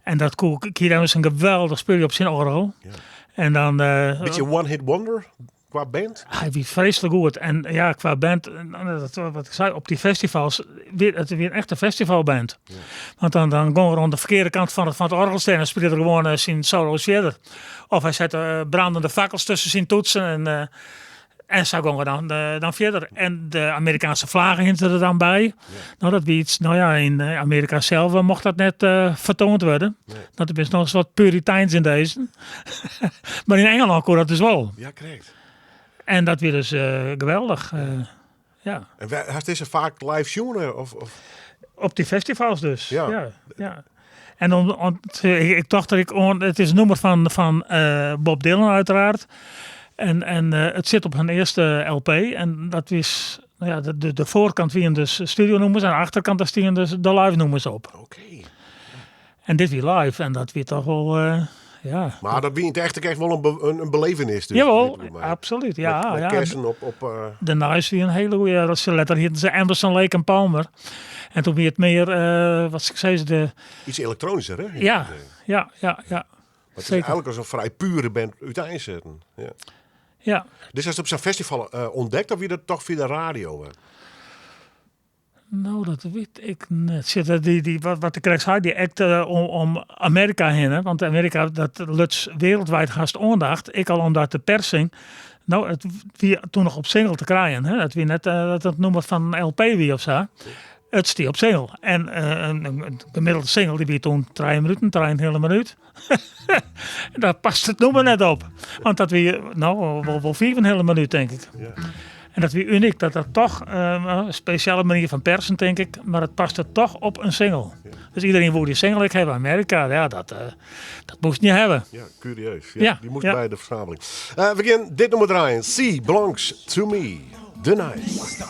en dat koe Keith Emerson geweldich spylje op syn oargel. Ja. En dan, Bytsje one hit wonder kwa band? Hy wie freeslik goed. En ja, kwa band, dat, wat ik sei, op dy festivals, wie, it wie in echte festivalband. Ja. Want dan gong er oan de ferkearde kant fan it oargel stean en spile er gewoan syn solo's fierder. Of hy sette brandende fakkels tusken syn toetsen en sa gong er dan fierder. En de Amerikaanske flagge hiene se der dan by. Ja. No, dat wie iets, no ja, yn Amearika sels mocht dat net fertoand wurde. Nee. Dat is noch ris wat puriteins yn dizze. Mar yn Ingelân koe dat dus wol. Ja, krekt. En dat wie dus geweldich. Ja. En hast dizze faak live sjoen? Of, of? Op dy festivals dus. Ja. Ja, ja. En om, ik tocht dat ik oan, it is in nûmer fan Bob Dylan uiteraard. En it sit op hun earste LP. En dat is, no ja, de foarkant wiene dus studionûmers en de achterkant dêr stiene dus de live nûmers op. Oké. En dit wie live en dat wie toch wol, ja. Mar dat wie yn it echt ek echt wol in belevenis dus. Jawol, Dit mei absoluut, ja, met ja. kersen op De Nice wie in hiele goeie, dat ze letter hieten se Emerson, Lake en Palmer. En toen wie it mear, wat sil ik sizze, de Iets elektronischer, hè? Ja, ja, ja, ja. Maar it is Seker. eigenlik as in frij pure band úteinsetten. Ja. Ja. Dus hast op sa'n festival ûntdekt of wie dat toch fia de radio? Hè? No, dat wit ik net. Sit, dy, wat ik krekt sei, dy act om Amearika hinne. Want Amearika, dat luts wereldwijd hast oandacht. Ek al omdat de persing, no, it wie toen noch op single te krijen. Hè? It wie net dat it nûmer fan in LP wie of sa. It stie op single. En in gemiddelde single dy wie toen trije minuten, trijeënheale minút. En dêr past it nûmer net op. Want dat wie, no, wol fiifenheale minút, tink ik. Ja. En dat wie unyk, dat dat toch in spesjale manier fan persen, tink ik, mar it paste toch op in single. Ja. Dus iedereen woe dy single ek hawwe. Amearika, ja, dat moasten je hawwe. Ja, kurieus. Ja, Ja, dy moast ja. by de fersameling. We gean dit nûmer draaien. She Belongs To Me. The Nice.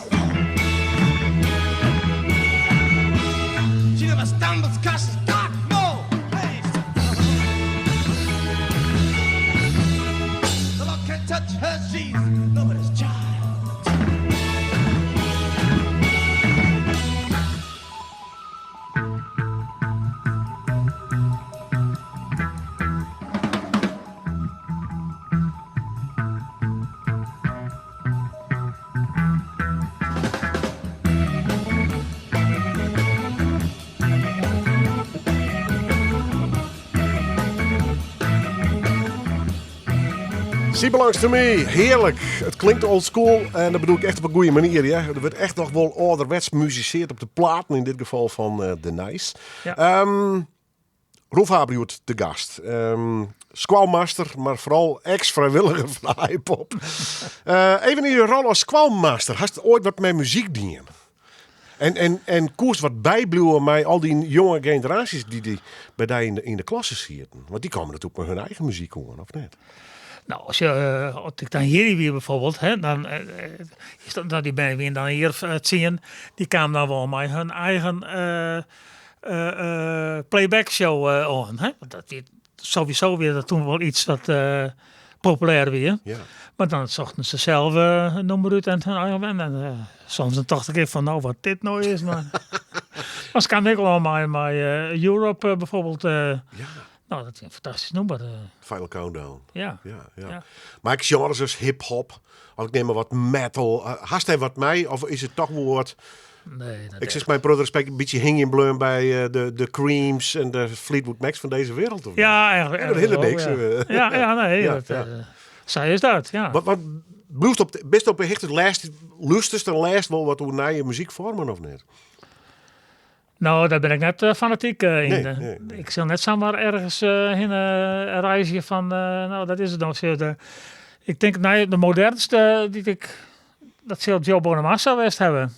She never stumbles 'cause she's got no place. The law can't touch her, she's nobody's child. She Belongs To Me, hearlik. It klinkt old school en dat bedoel ik echt op in goede manier. Ja. Der wurdt echt noch wol âlderwets musiseard op de platen, yn dit gefal fan eh, The Nice. Ja. Um, Roelf Haber hjoed te gast. Um, skoalmaster, mar foaral ex-frijwilliger fan de Aaipop. uh, even yn je rol as skoalmaster, hast oait wat mei muzyk dien? En, en, en koest wat bybliuwe mei al dy jonge generaasjes dy't dy by dy yn de, yn de klasse sieten? Want dy komme natuerlik mei hun eigen muzyk oan, of net? Nou, as, je, eh, as ik dan hjir wie bijvoorbeeld, hè, dan, eh, is dat, dan die bern wienen dan hier 10, dy kamen dan wol mei hun eigen playback show oan. Hè? Want dat wie sowieso wie dat toen wol iets wat populêr wie. Ja. Mar dan sochten se sels in nûmer út en hun eigen en, en soms dan tocht ik fan nou wat dit no is. Mar, mar se kamen ek al mei, mei Europe bijvoorbeeld. Ja. Nou, dat is in fantastysk nûmer. Final Countdown. Ja. Ja, ja. Ja. Mar ek sjenres as hip-hop, of ik nim mar wat metal. Hast dêr wat mei of is it toch wol wat. Nee, dat Ik sis mei in protte respekt in bytsje hingjen bleaun by de, de Creams en de Fleetwood Macs fan dizze wereld. Of Ja, eigenlijk. Ja, dat hele eigenlijk niks. wel, ja. Ja, ja, nee. Ja, dat, ja. Sa is dat, ja. Wat, wat, bliuwst op, bist op 'e hichte lêst, lústerst en lêst wol wat oer nije muzykfoarmen of net? Nou, dêr bin ik net fanatyk yn. Nee, nee, nee. Ik sil net samar ergens hinne reizgje fan, nou, dat is it dan. Ik tink, nee, de modernste dy't ik, dat sil Joe Bonamassa west hawwe.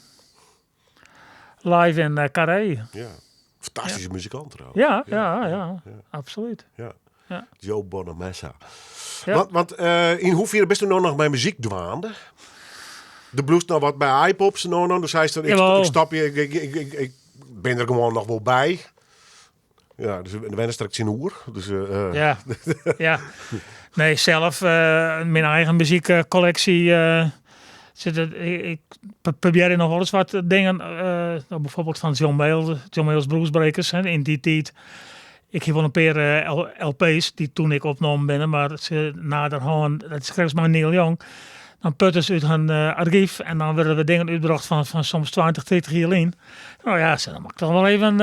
Live yn Carré. Ja, fantastyske muzikant trouwens. Ja, ja, ja, absolút. Ja. Ja. Joe Bonamassa. Ja. Want, want yn hoefier bist do no noch mei muzyk dwaande? Do bliuwst noch wat by Aaipop no dan. Do seist, ik, Jawel. ik stop hjir, ik, ik, ik, ik, ik bin der gewoan noch wol by. Ja, dus de wenne straks tsjinoer. Dus, Ja, ja. Nee, sels myn eigen muzykkolleksje sit it, ik, ik probearje noch wolris wat dingen, no, bijvoorbeeld fan John Mayall, John Mayall's Bluesbreakers, hè, yn dy tiid. Ik hie wol in pear LP's dy't toen ek opnommen binne, mar se naderhân, dat is krekt as mei Neil Young, dan putte se út hun argyf en dan wurde der dingen útbrocht fan soms 20, 30 jier lyn. No ja, dan moat ik toch wol even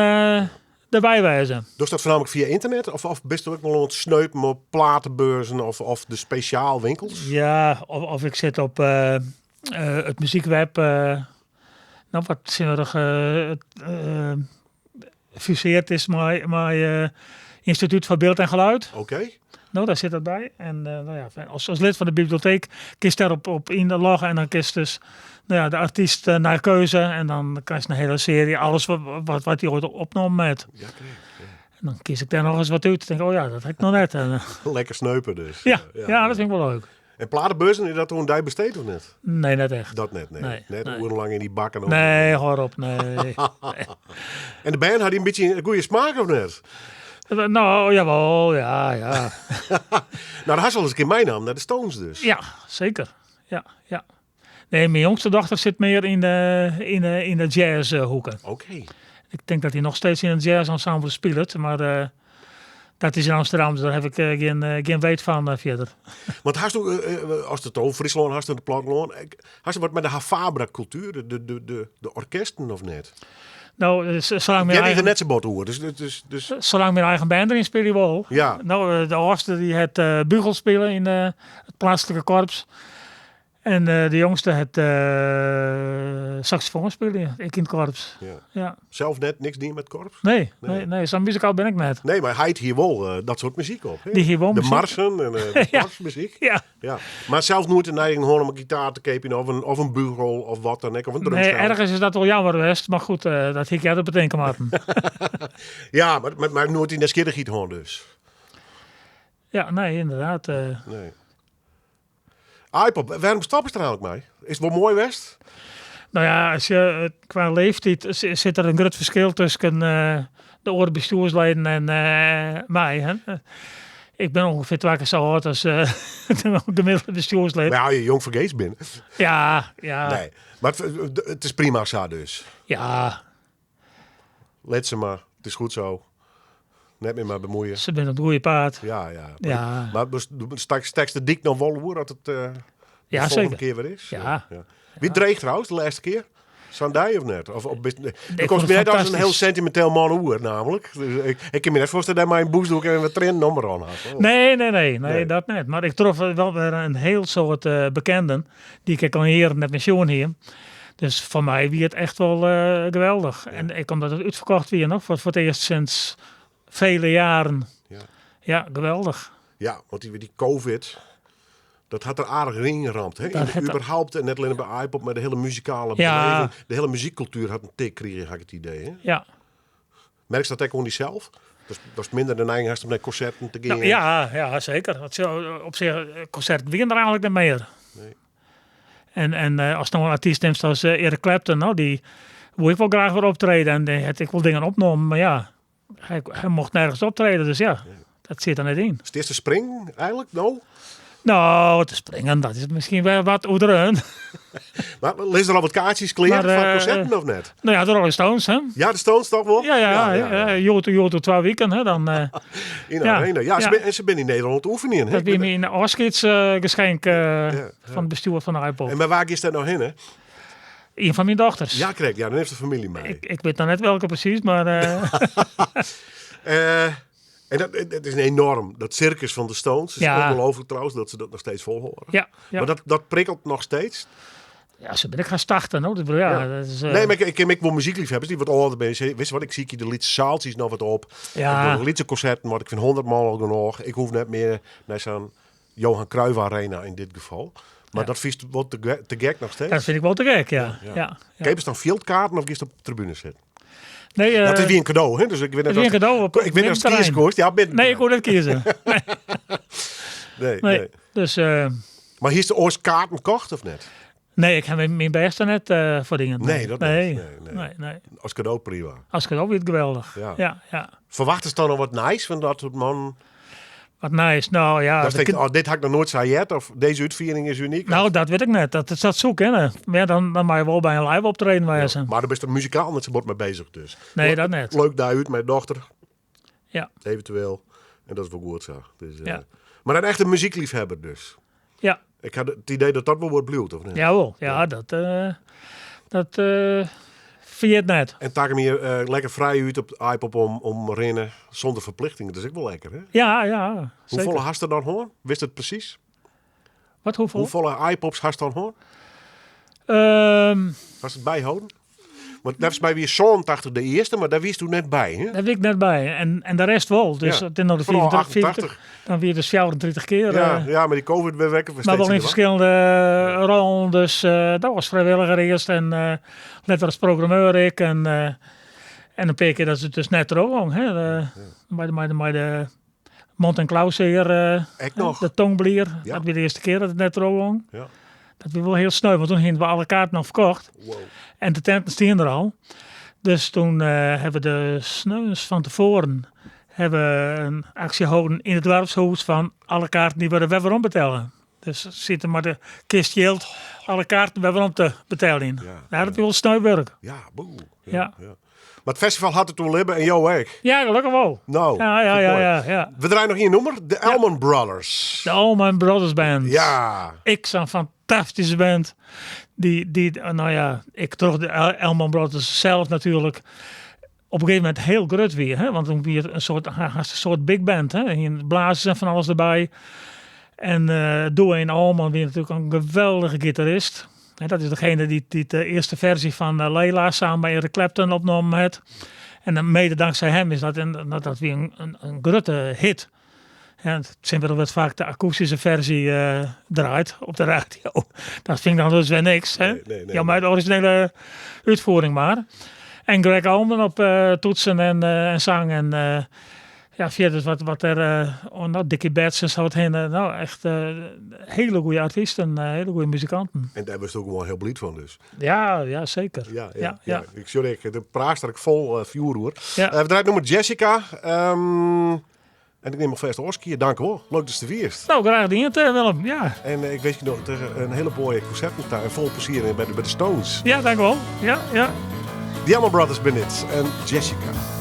derby wêze. Dochst dat foarnaamlik fia ynternet of, of bist do ek wol oan it sneupen op platebeurzen of, of de spesjaalwinkels? Ja, of ik sit op it muzykweb, no wat tsjintwurdich fuseard is mei, mei Ynstitút foar Byld en Gelûd. Oké. No, dêr sit dat by. En no ja, as, as lid fan de biblioteek kinst dêr op, op ynlogge en dan kinst dus no ja, de artyst nei keuze en dan krijst in hiele searje, alles wat, wat, wat dy oait opnommen hat. Ja, krekt. Ja. En dan kies ik dêr noch ris wat út. Tink, oh ja, dat ha ik noch net. En, Lekker sneupen dus. ja, ja, dat fyn ik wol leuk. En platebeurzen, is dat oan dy besteed of net? Nee, net echt. Dat net, nee. Nee, net nee. oerenlang yn dy bakken. Nee, hâld op, nee. En de bern, ha dy in bytsje in goede smaak of net? Nou, jawel, ja, ja. Nou, dat hast al ris in kear meinaam nei de Stones dus. Ja, seker. Ja, ja. Nee, myn jongste dochter sit mear yn de, yn de, yn de jazzhoeke. Oké. Ik tink dat hy noch steeds yn in jazzensemble spilet, mar eh, dat is yn Amsterdam, dus dêr ha ik eh, gjin, eh, gjin weet fan eh, fierder. Want hast do, ast it oer Fryslân hast en it plattelân, hast wat mei de HaFaBra-kultuer, de, de, de, de, de orkesten of net? No, salang myn Jij eigen, er net sa bot oer, dus, dus, dus salang myn eigen bern deryn spylje wol. Ja. No, de âldste dy hat bugel spile yn it pleatslike korps. En de jongste hat saksofoan spile, ek yn it korps. Ja. Ja. Sels net niks dien mei it korps? Nee, Nee. nee, nee, sa'n muzikaal bin ik net. Nee, mar heit hie wol dat soart muzyk op. hè? Dy hie wol De muzyk. marsen en de Ja. korpsmuzyk. Ja. Ja. Mar sels noait de neiging hân om in gitaar te keapjen of in, of in bugel of wat dan ek, of in Nee, drumstel. ergens is dat wol jammer west, mar goed, dat hie ik earder betinke moatten. Ja, mar, mar, mar noait dy nijsgjirrichheid hân dus. Ja, nee, ynderdaad. Nee. Aaipop, wêrom stoppest der eigenlik mei? Is it wol moai west? No ja, as je, kwa leeftiid sit der in grut ferskil tusken de oare bestjoersleden en my. Hè. Ik bin ûngefear twa kear sa âld as de gemiddelde bestjoerslid. Mar ja, je jong foar geast binne. Ja, ja. Nee, mar it is prima sa dus. Ja. Lit se mar, it is goed sa. Net mear mei bemuoie. Se binne op it goede paad. Ja, ja. Ja. Mar stekst de dyk noch wol oer as it de Ja, folgjende seker. kear wer is? Ja. Ja. Wie it dreech trouwens, de lêste kear? Sa'n dei of net? Of, of bist, Ik do vond komst het my net as in fantastysk. hiel sentimenteel man oer, namelijk. Dus ik, ik kin my net foarstelle dat mei in bûsdoek en wat triennen om oan hast. Oh. Nee, nee, nee, nee, Nee. dat net. Mar ik trof wol wer in hiel soad eh, bekenden dy't ik al jierren net mear sjoen hie. Dus foar my wie it echt wol eh, geweldich. En ek omdat it útferkocht wie noch, foar it earst sinds fele jaren. Ja. Ja, geweldich. Ja, want dy, dy covid, dat hat der aardich yn ramd. Hè? Dat hat- Überhaupt, en net allinne by Aaipop, mar de hiele muzikale Ja. beleving, de hiele muzykkultuer hat in tik krigen, ha ik it idee. Hè? Ja. Merkst dat ek oan dysels? Dat is minder de neiging hast om nei konserten te gean. Nou, ja, ja, seker. Want zo, op sich, konserten wiene der eigenlik net mear. Nee. En, en eh, ast no in artyst nimst as eh, Eric Clapton, no, dy woe ek wol graach wer optrede en dy hat ek wol dingen opnommen, mar ja, hy, hy mocht nergens optrede, dus ja, dat sit der net yn. Is it earst te springen eigenlik no? No, te springen, dat is miskien wer wat oerdreaun. Mar lizze der al wat kaartsjes klear Mar, foar eh, konserten of net? No ja, de Rolling Stones, hè? Ja, de Stones toch wol? Ja, ja, ja. Hjoed, hjoed oer twa wiken, hè, dan, eh, Yn de Ja, arena. Ja, se ja. bin, en se binne yn Nederlân te oefenjen. Hè? dat wie myn ôfskiedsgeschenk eh, ja. fan it bestjoer fan de Aaipop. En by wa giest dêr no hinne? Ien fan myn dochters. Ja, krekt. Ja, dan heeft de famylje mei. Ik, ik wit noch net welke presys, mar... eh, Eh, en dat, dat is een enorm, dat circus van de Stones. Het is Ja. ongelooflijk trouwens dat ze dat nog steeds volhouden. ja, ja. Maar dat, dat prikkelt nog steeds. ja, ze ben ik gaan starten, hoor. Dus, ja, Ja. dat is, eh, Nee, maar ik, ik ken ook wel muziekliefhebbers die wat ouder zijn. Zeggen, Weet je wat, ik zie hier de lytse saaltsjes noch wat op. Ja. Ik doe lytse konserten, want ik fyn 100 man al genoch. Ik hoech net mear nei sa'n Johan Cruijff Arena yn dit gefal. Mar Ja. dat fynst wol te, te gek noch steeds. Dat fyn ik wol te gek, ja. Ja. ja. ja. Keapest dan fjildkaarten of giest op de tribune sitten? Nee, eh, dat is wie in kado, hè? Dus ik wit net het wie in of- kado op- ik wit net of het middenterrein. kiezen kost. Ja, binnen. Nee, ik kon net kiezen. Nee, nee. Nee. Dus, eh, Mar hiest oars kaarten kocht of net? nee, ik ha myn, myn bêste net eh, foar dingen. Nee, dat net. nee. Nee, nee. Nee, nee. As kado prima. As kado wie it geweldich. Ja. Ja, ja. Ferwachtest dan noch wat nijs fan dat man? Wat nijs. No ja. Dat dat tinkt, kin- oh, dit ha ik noch noait sa heard of dizze útfiering is unyk. No, dat wit ik net. Dat, dat soe kinne. Mar ja, dan, dan moatte je wol by in live optreden wêze. Mar dêr bist der muzikaal net sa bot mei beuzich dus. Nee, dat net. Leuk dei út mei dochter. Ja. Eventueel. En dat is wol goed sa. Dus, eh, Ja. Mar in echte muzykleafhawwer dus. Ja. Ik ha it idee dat dat wol wat bliuwt, of net? Jawol. Ja, dat, eh dat eh ferjit net. En takom jier eh, lekker frij út op Aaipop om, om rinne sûnder ferplichtingen. Dat is ek wol lekker, hè? Ja, ja. Hoefolle Seker. hast der dan hân? Witst it presys? Wat, hoefolle? Hoefolle Aaipops hast dan hân? Ehm, Hast it byholden? Want neffens my wie 87 de earste, mar dêr wiest do net by, hè? Dêr wie ik net by. En, en de rest wol. Dus Ja. it is no de Foaral 84, 40, 88. dan wie it dus 34 kear. Ja, eh, ja, mar dy covid wer wekker Mar wol yn ferskillende rollen. Dus eh, dat wie frijwilliger earst en eh letter as programmeur ek. En, eh, en in pear kear dat it dus net trochgong. Hè. De, Mei de, mei de, mei de mond- en klauwsear, eh, Ek noch. de tongblier. Ja. Dat wie de earste kear dat it net trochgong. Ja. Dat wie wol hiel sneu, want doe hiene we alle kaarten al ferkocht. Wow. En de tenten stiene der al. Dus doe eh, hawwe we de sneons fan tefoaren hawwe we in aksje holden yn it doarpshûs fan alle kaarten dy wurde wer werom betelle. Dus sitte mei de kist jild alle kaarten wer werom te beteljen. Ja, Ja, dat wie wol sneu wurk. Ja, boe. Ja. ja. Mar it festival hat it oerlibbe en jo ek. Ja, gelokkich wol. No, Ja, ja, vind ik ja, moai. ja, ja. We draaien noch ien nûmer, de Allman Brothers. De Allman Brothers Band. Ja. Ik sa'n fantastyske band. Dy, dy, no ja, ek troch de Allman Brothers sels natuerlik op in gegeven momint hiel grut wie. Hè? Want doe wie it in soart, hast in soart big band. Hè? Hiene blazers en fan alles derby. En eh Duane Allman wie natuerlik in geweldige gitarist. Hè, dat is degene dy't, dy't de earste ferzje fan eh, Layla samen mei Eric Clapton opnommen hat. En dan mede dankzij him is dat, in, dat, dat wie in, in, in grutte hit. En tsjintwurdich wurdt faak de akoestyske ferzje eh, draaid op de radio. Dat fyn ik dan dus wer niks. Hè? Nee, nee, nee, Ja, mar de orizjinele útfiering mar. En Gregg Allman op eh, toetsen en, eh, en sang. En eh, ja, fierder wat, wat der, eh, oh, no, Dickey Betts en sa wat hinne. No, echt eh, hiele goede artysten, eh, hiele goede muzikanten. En dêr wurdst ek gewoan hiel bliid fan dus. Ja, ja, seker. Ja, ja, ja, ja. ja. Ik sjoch ek, do praatst der ek fol eh, fjoer oer. Ja. Eh, we draaien nûmer Jessica. Ehm, en ik nim alfêst ôfskie. Dank wol. Leuk datst der wiest. No, graach dien, eh, Willem. Ja. En eh, ik winskje noch in hiele moaie konserten ta en folle plezier by de, by de Stones. Ja, dank wol. Ja, ja. The Allman Brothers binne it en Jessica.